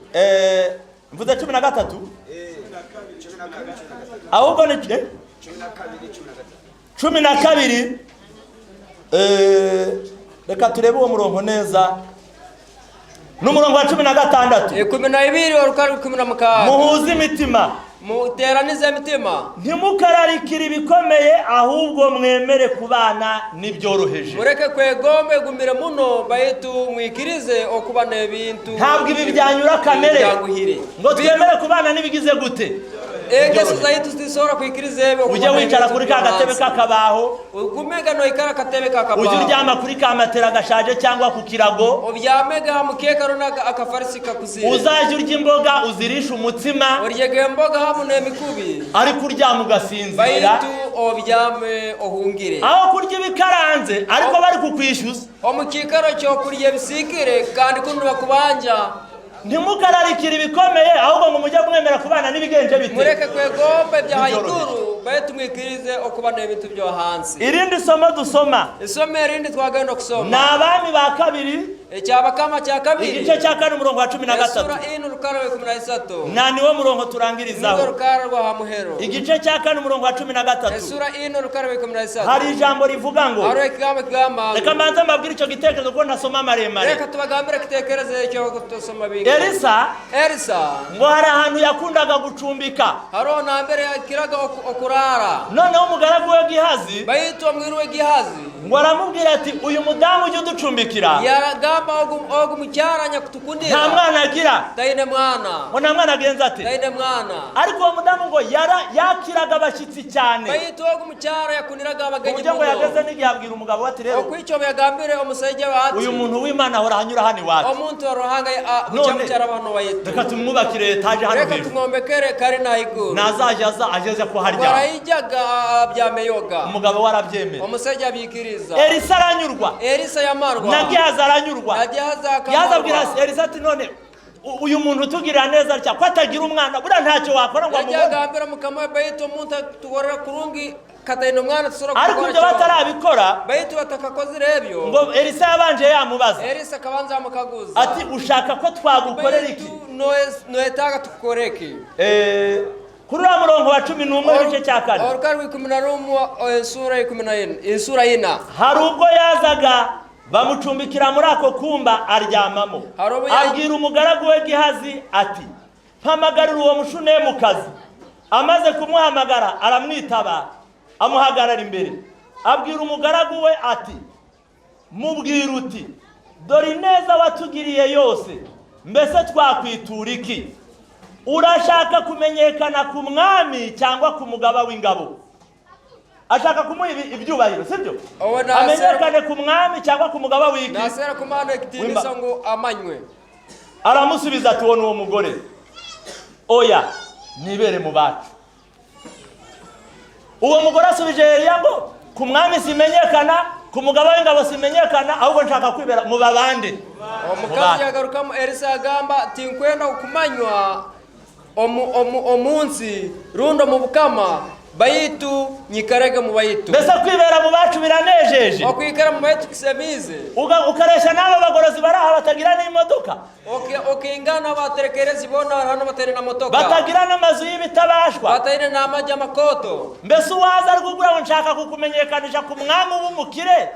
mvuze 13, ahubwo ni 12. Reka turebe uwo murongo neza, ni umurongo wa 16. 12 orukaraba 16. Muhuze imitima. Muteranize emitima. Ntimukararikire ibikomeye, ahubwo mwemere kubana n'ibyoroheje. Mureke kwegomba egumire muno baitu mwikirize okuba n'ebintu. Ntabwo ibi byanyura kamere byanguhire. Ngo twemere kubana n'ibigize gute? Engeso zaitu zisobora kwikiriza ebyo. Ujye wicara kuri ka gatebe k'akabaho. Ugumega noikara akatebe kakabaho. Ujye uryama kuri ka matera gashaje cyangwa ku kirago. Obyamega ha mukeka runaka akafarisi kakuzire. Uzajya urya imboga uzirisha umutsima. Oryega emboga hamu n'emikubi. Ariko uryama ugasinzira. Baitu obyame ohungire. Aho kurya ibikaranze ariko bari kukwishyuza. Omu kiikaro kyokurya ebisikire kandi kunu nibakubanja. Ntimukararikire ibikomeye, ahubwo ngo mujye mwemera kubana n'ibigenje bite? Mureke kwegomba ebya haiguru baitu mwikirize okuba n'ebintu byo hansi. Irindi somo dusoma Isomo erindi twagenda ni okusoma Abami ba Kabiri, ekyabakama kya kabiri, igice cya 4 umurongo wa 13. Esura inu rukara 13. Na niwo murongo Nurwo turangirizaho. rukara rwa hamuhero. Igice cya 4 umurongo wa 13. Esura inu rukara 13. Hari ijambo rivuga ngo Hariho ekigambo kigamba reka mbanze mbabwire icyo gitekerezo kuko ntasoma maremare. Reka tubagambire ekitekerezo ekyo tusoma bingi. Elisa Elisa ngo hari ahantu yakundaga gucumbika. Hariho nambere yakiraga okurara. Noneho umugaragu we Gihazi Baitu omwiru we Gihazi ngo aramubwira ati uyu mudamu ujya uducumbikira yagamba ogu mukyara nyakutukundira nta mwana agira. Taine mwana. Ngo nta mwana agenza ate? Taine mwana. Ariko uwo mudamu ngo yakiraga abashyitsi cyane, Baitu ogu mukyara yakuniraga ku abagenyi buryo ngo yageze muno. n'igihe abwira umugabo we ati rero Okwikyo yagambire omusajja we ati uyu muntu w'Imana ahora anyura hano iwacu, omuntu wa Ruhanga None, mukyara bano waitu, reka tumwubakire etaje hano reka hejuru, tumwombekere kari naiguru, nazajya aza ageze ko haryama. warayijaga abyameyoga. Umugabo we arabyemera. Omusajja abyikiriza. Elisa aranyurwa Elisa yamarwa na Gihazi aranyurwa. Na Gihazi Gihazi abwira akamarwa. Elisa ati none Uyu muntu utugirira neza atya ko atagira umwana, buriya ntacyo wakora ngo Yajya amubone. agambira mukama we, baitu omuntu atugorera kurungi kataina omwana tusobora Ariko kukora ibyo kyona. Batarabikora, Baitu batakakozire ebyo, ngo Elisa yabanje yamubaza Elisa akabanza yamukaguza ati ushaka ko twagukorera iki? Baitu noetaaga tukukore ki? Kuri uriya murongo wa 11 w'igice cya 4, Orukari rwa 11, ensuura 14, ensuura 4. Hari ubwo yazaga bamucumbikira muri ako kumba aryamamo. Hari ubwo Abwira umugaragu we Gihazi ati mpamagarira uwo Mushunemukazi. Amaze kumuhamagara aramwitaba, amuhagarara imbere. Abwira umugaragu we ati mubwira uti dore ineza watugiriye yose, mbese twakwitura iki? Urashaka kumenyekana ku mwami cyangwa ku mugaba w'ingabo? Ashaka kumuha ibyubahiro, sibyo? Owe nasera- Amenyekane ku mwami cyangwa ku mugaba w'iki? Naseera kumana ekitiinisa ngu amanywe. Aramusubiza ati uwo ni uwo mugore, oya, nibere mu bacu. Uwo mugore asubije Eliya ngo ku mwami simenyekana, ku mugaba w'ingabo simenyekana, ahubwo nshaka kwibera mu babande. Omukazi Mubacu. yagarukamu Elisa agamba tinkwenda okumanywa omu nsi rundi omu bukama, baitu nyikarege mu baitu. Mbese kwibera mu bacu biranejeje? Okwikara mu baitu kisemize. Ukaresha n'aba bagorozi bari aha batagira n'imodoka, Okingana abaterekerezi bona hano bataine na motoka, batagira n'amazu y'ibitabashwa, bataine n'amagi amakoto. Mbese uwaza rwugura ngo nshaka kukumenyekanisha ku mwami w'umukire,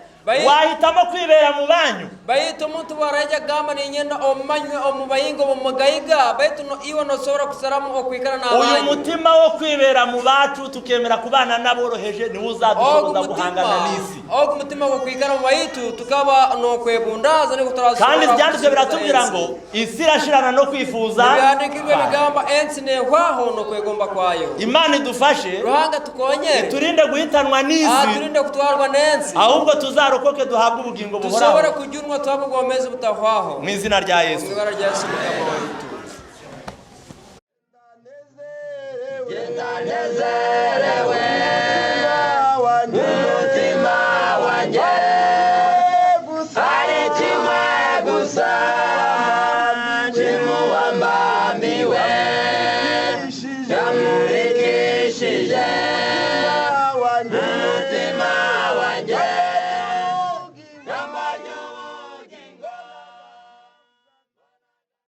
wahitamo kwibera mu banyu? Baitu omuntu bwarajya agamba ninyenda omanywe omu bayinga omu mugayiga, baitu iwe nosobora kusaramu okwikara Uyu n'abanyu. mutima wo kwibera mu bacu, tukemera kubana n'aboroheje, niwo Ogu uzadushoboza mutima guhangana n'isi. Ogu mutima gwokwikara mu baitu tukaba nokwebundaza niko turasobora Kandi ibyanditswe kusubiza biratubwira ensi. ngo isi irashirana no kwifuza Ebihandikirwe kwayo. bigamba ensi nehwaho nokwegomba kwayo. Imana idufashe, Ruhanga tukonyere, turinde guhitanwa n'isi, turinde kutwarwa n'ensi, ahubwo tuzarokoke duhabwe ubugingo tusobore buhoraho kujunwa tuhabwe obwomezi butahwaho. Mu izina rya Yesu. Mu ibara rya Yesu mukama waitu. Ndanezerewe umutima wanjye, hari kimwe gusa kimuwambambiwe.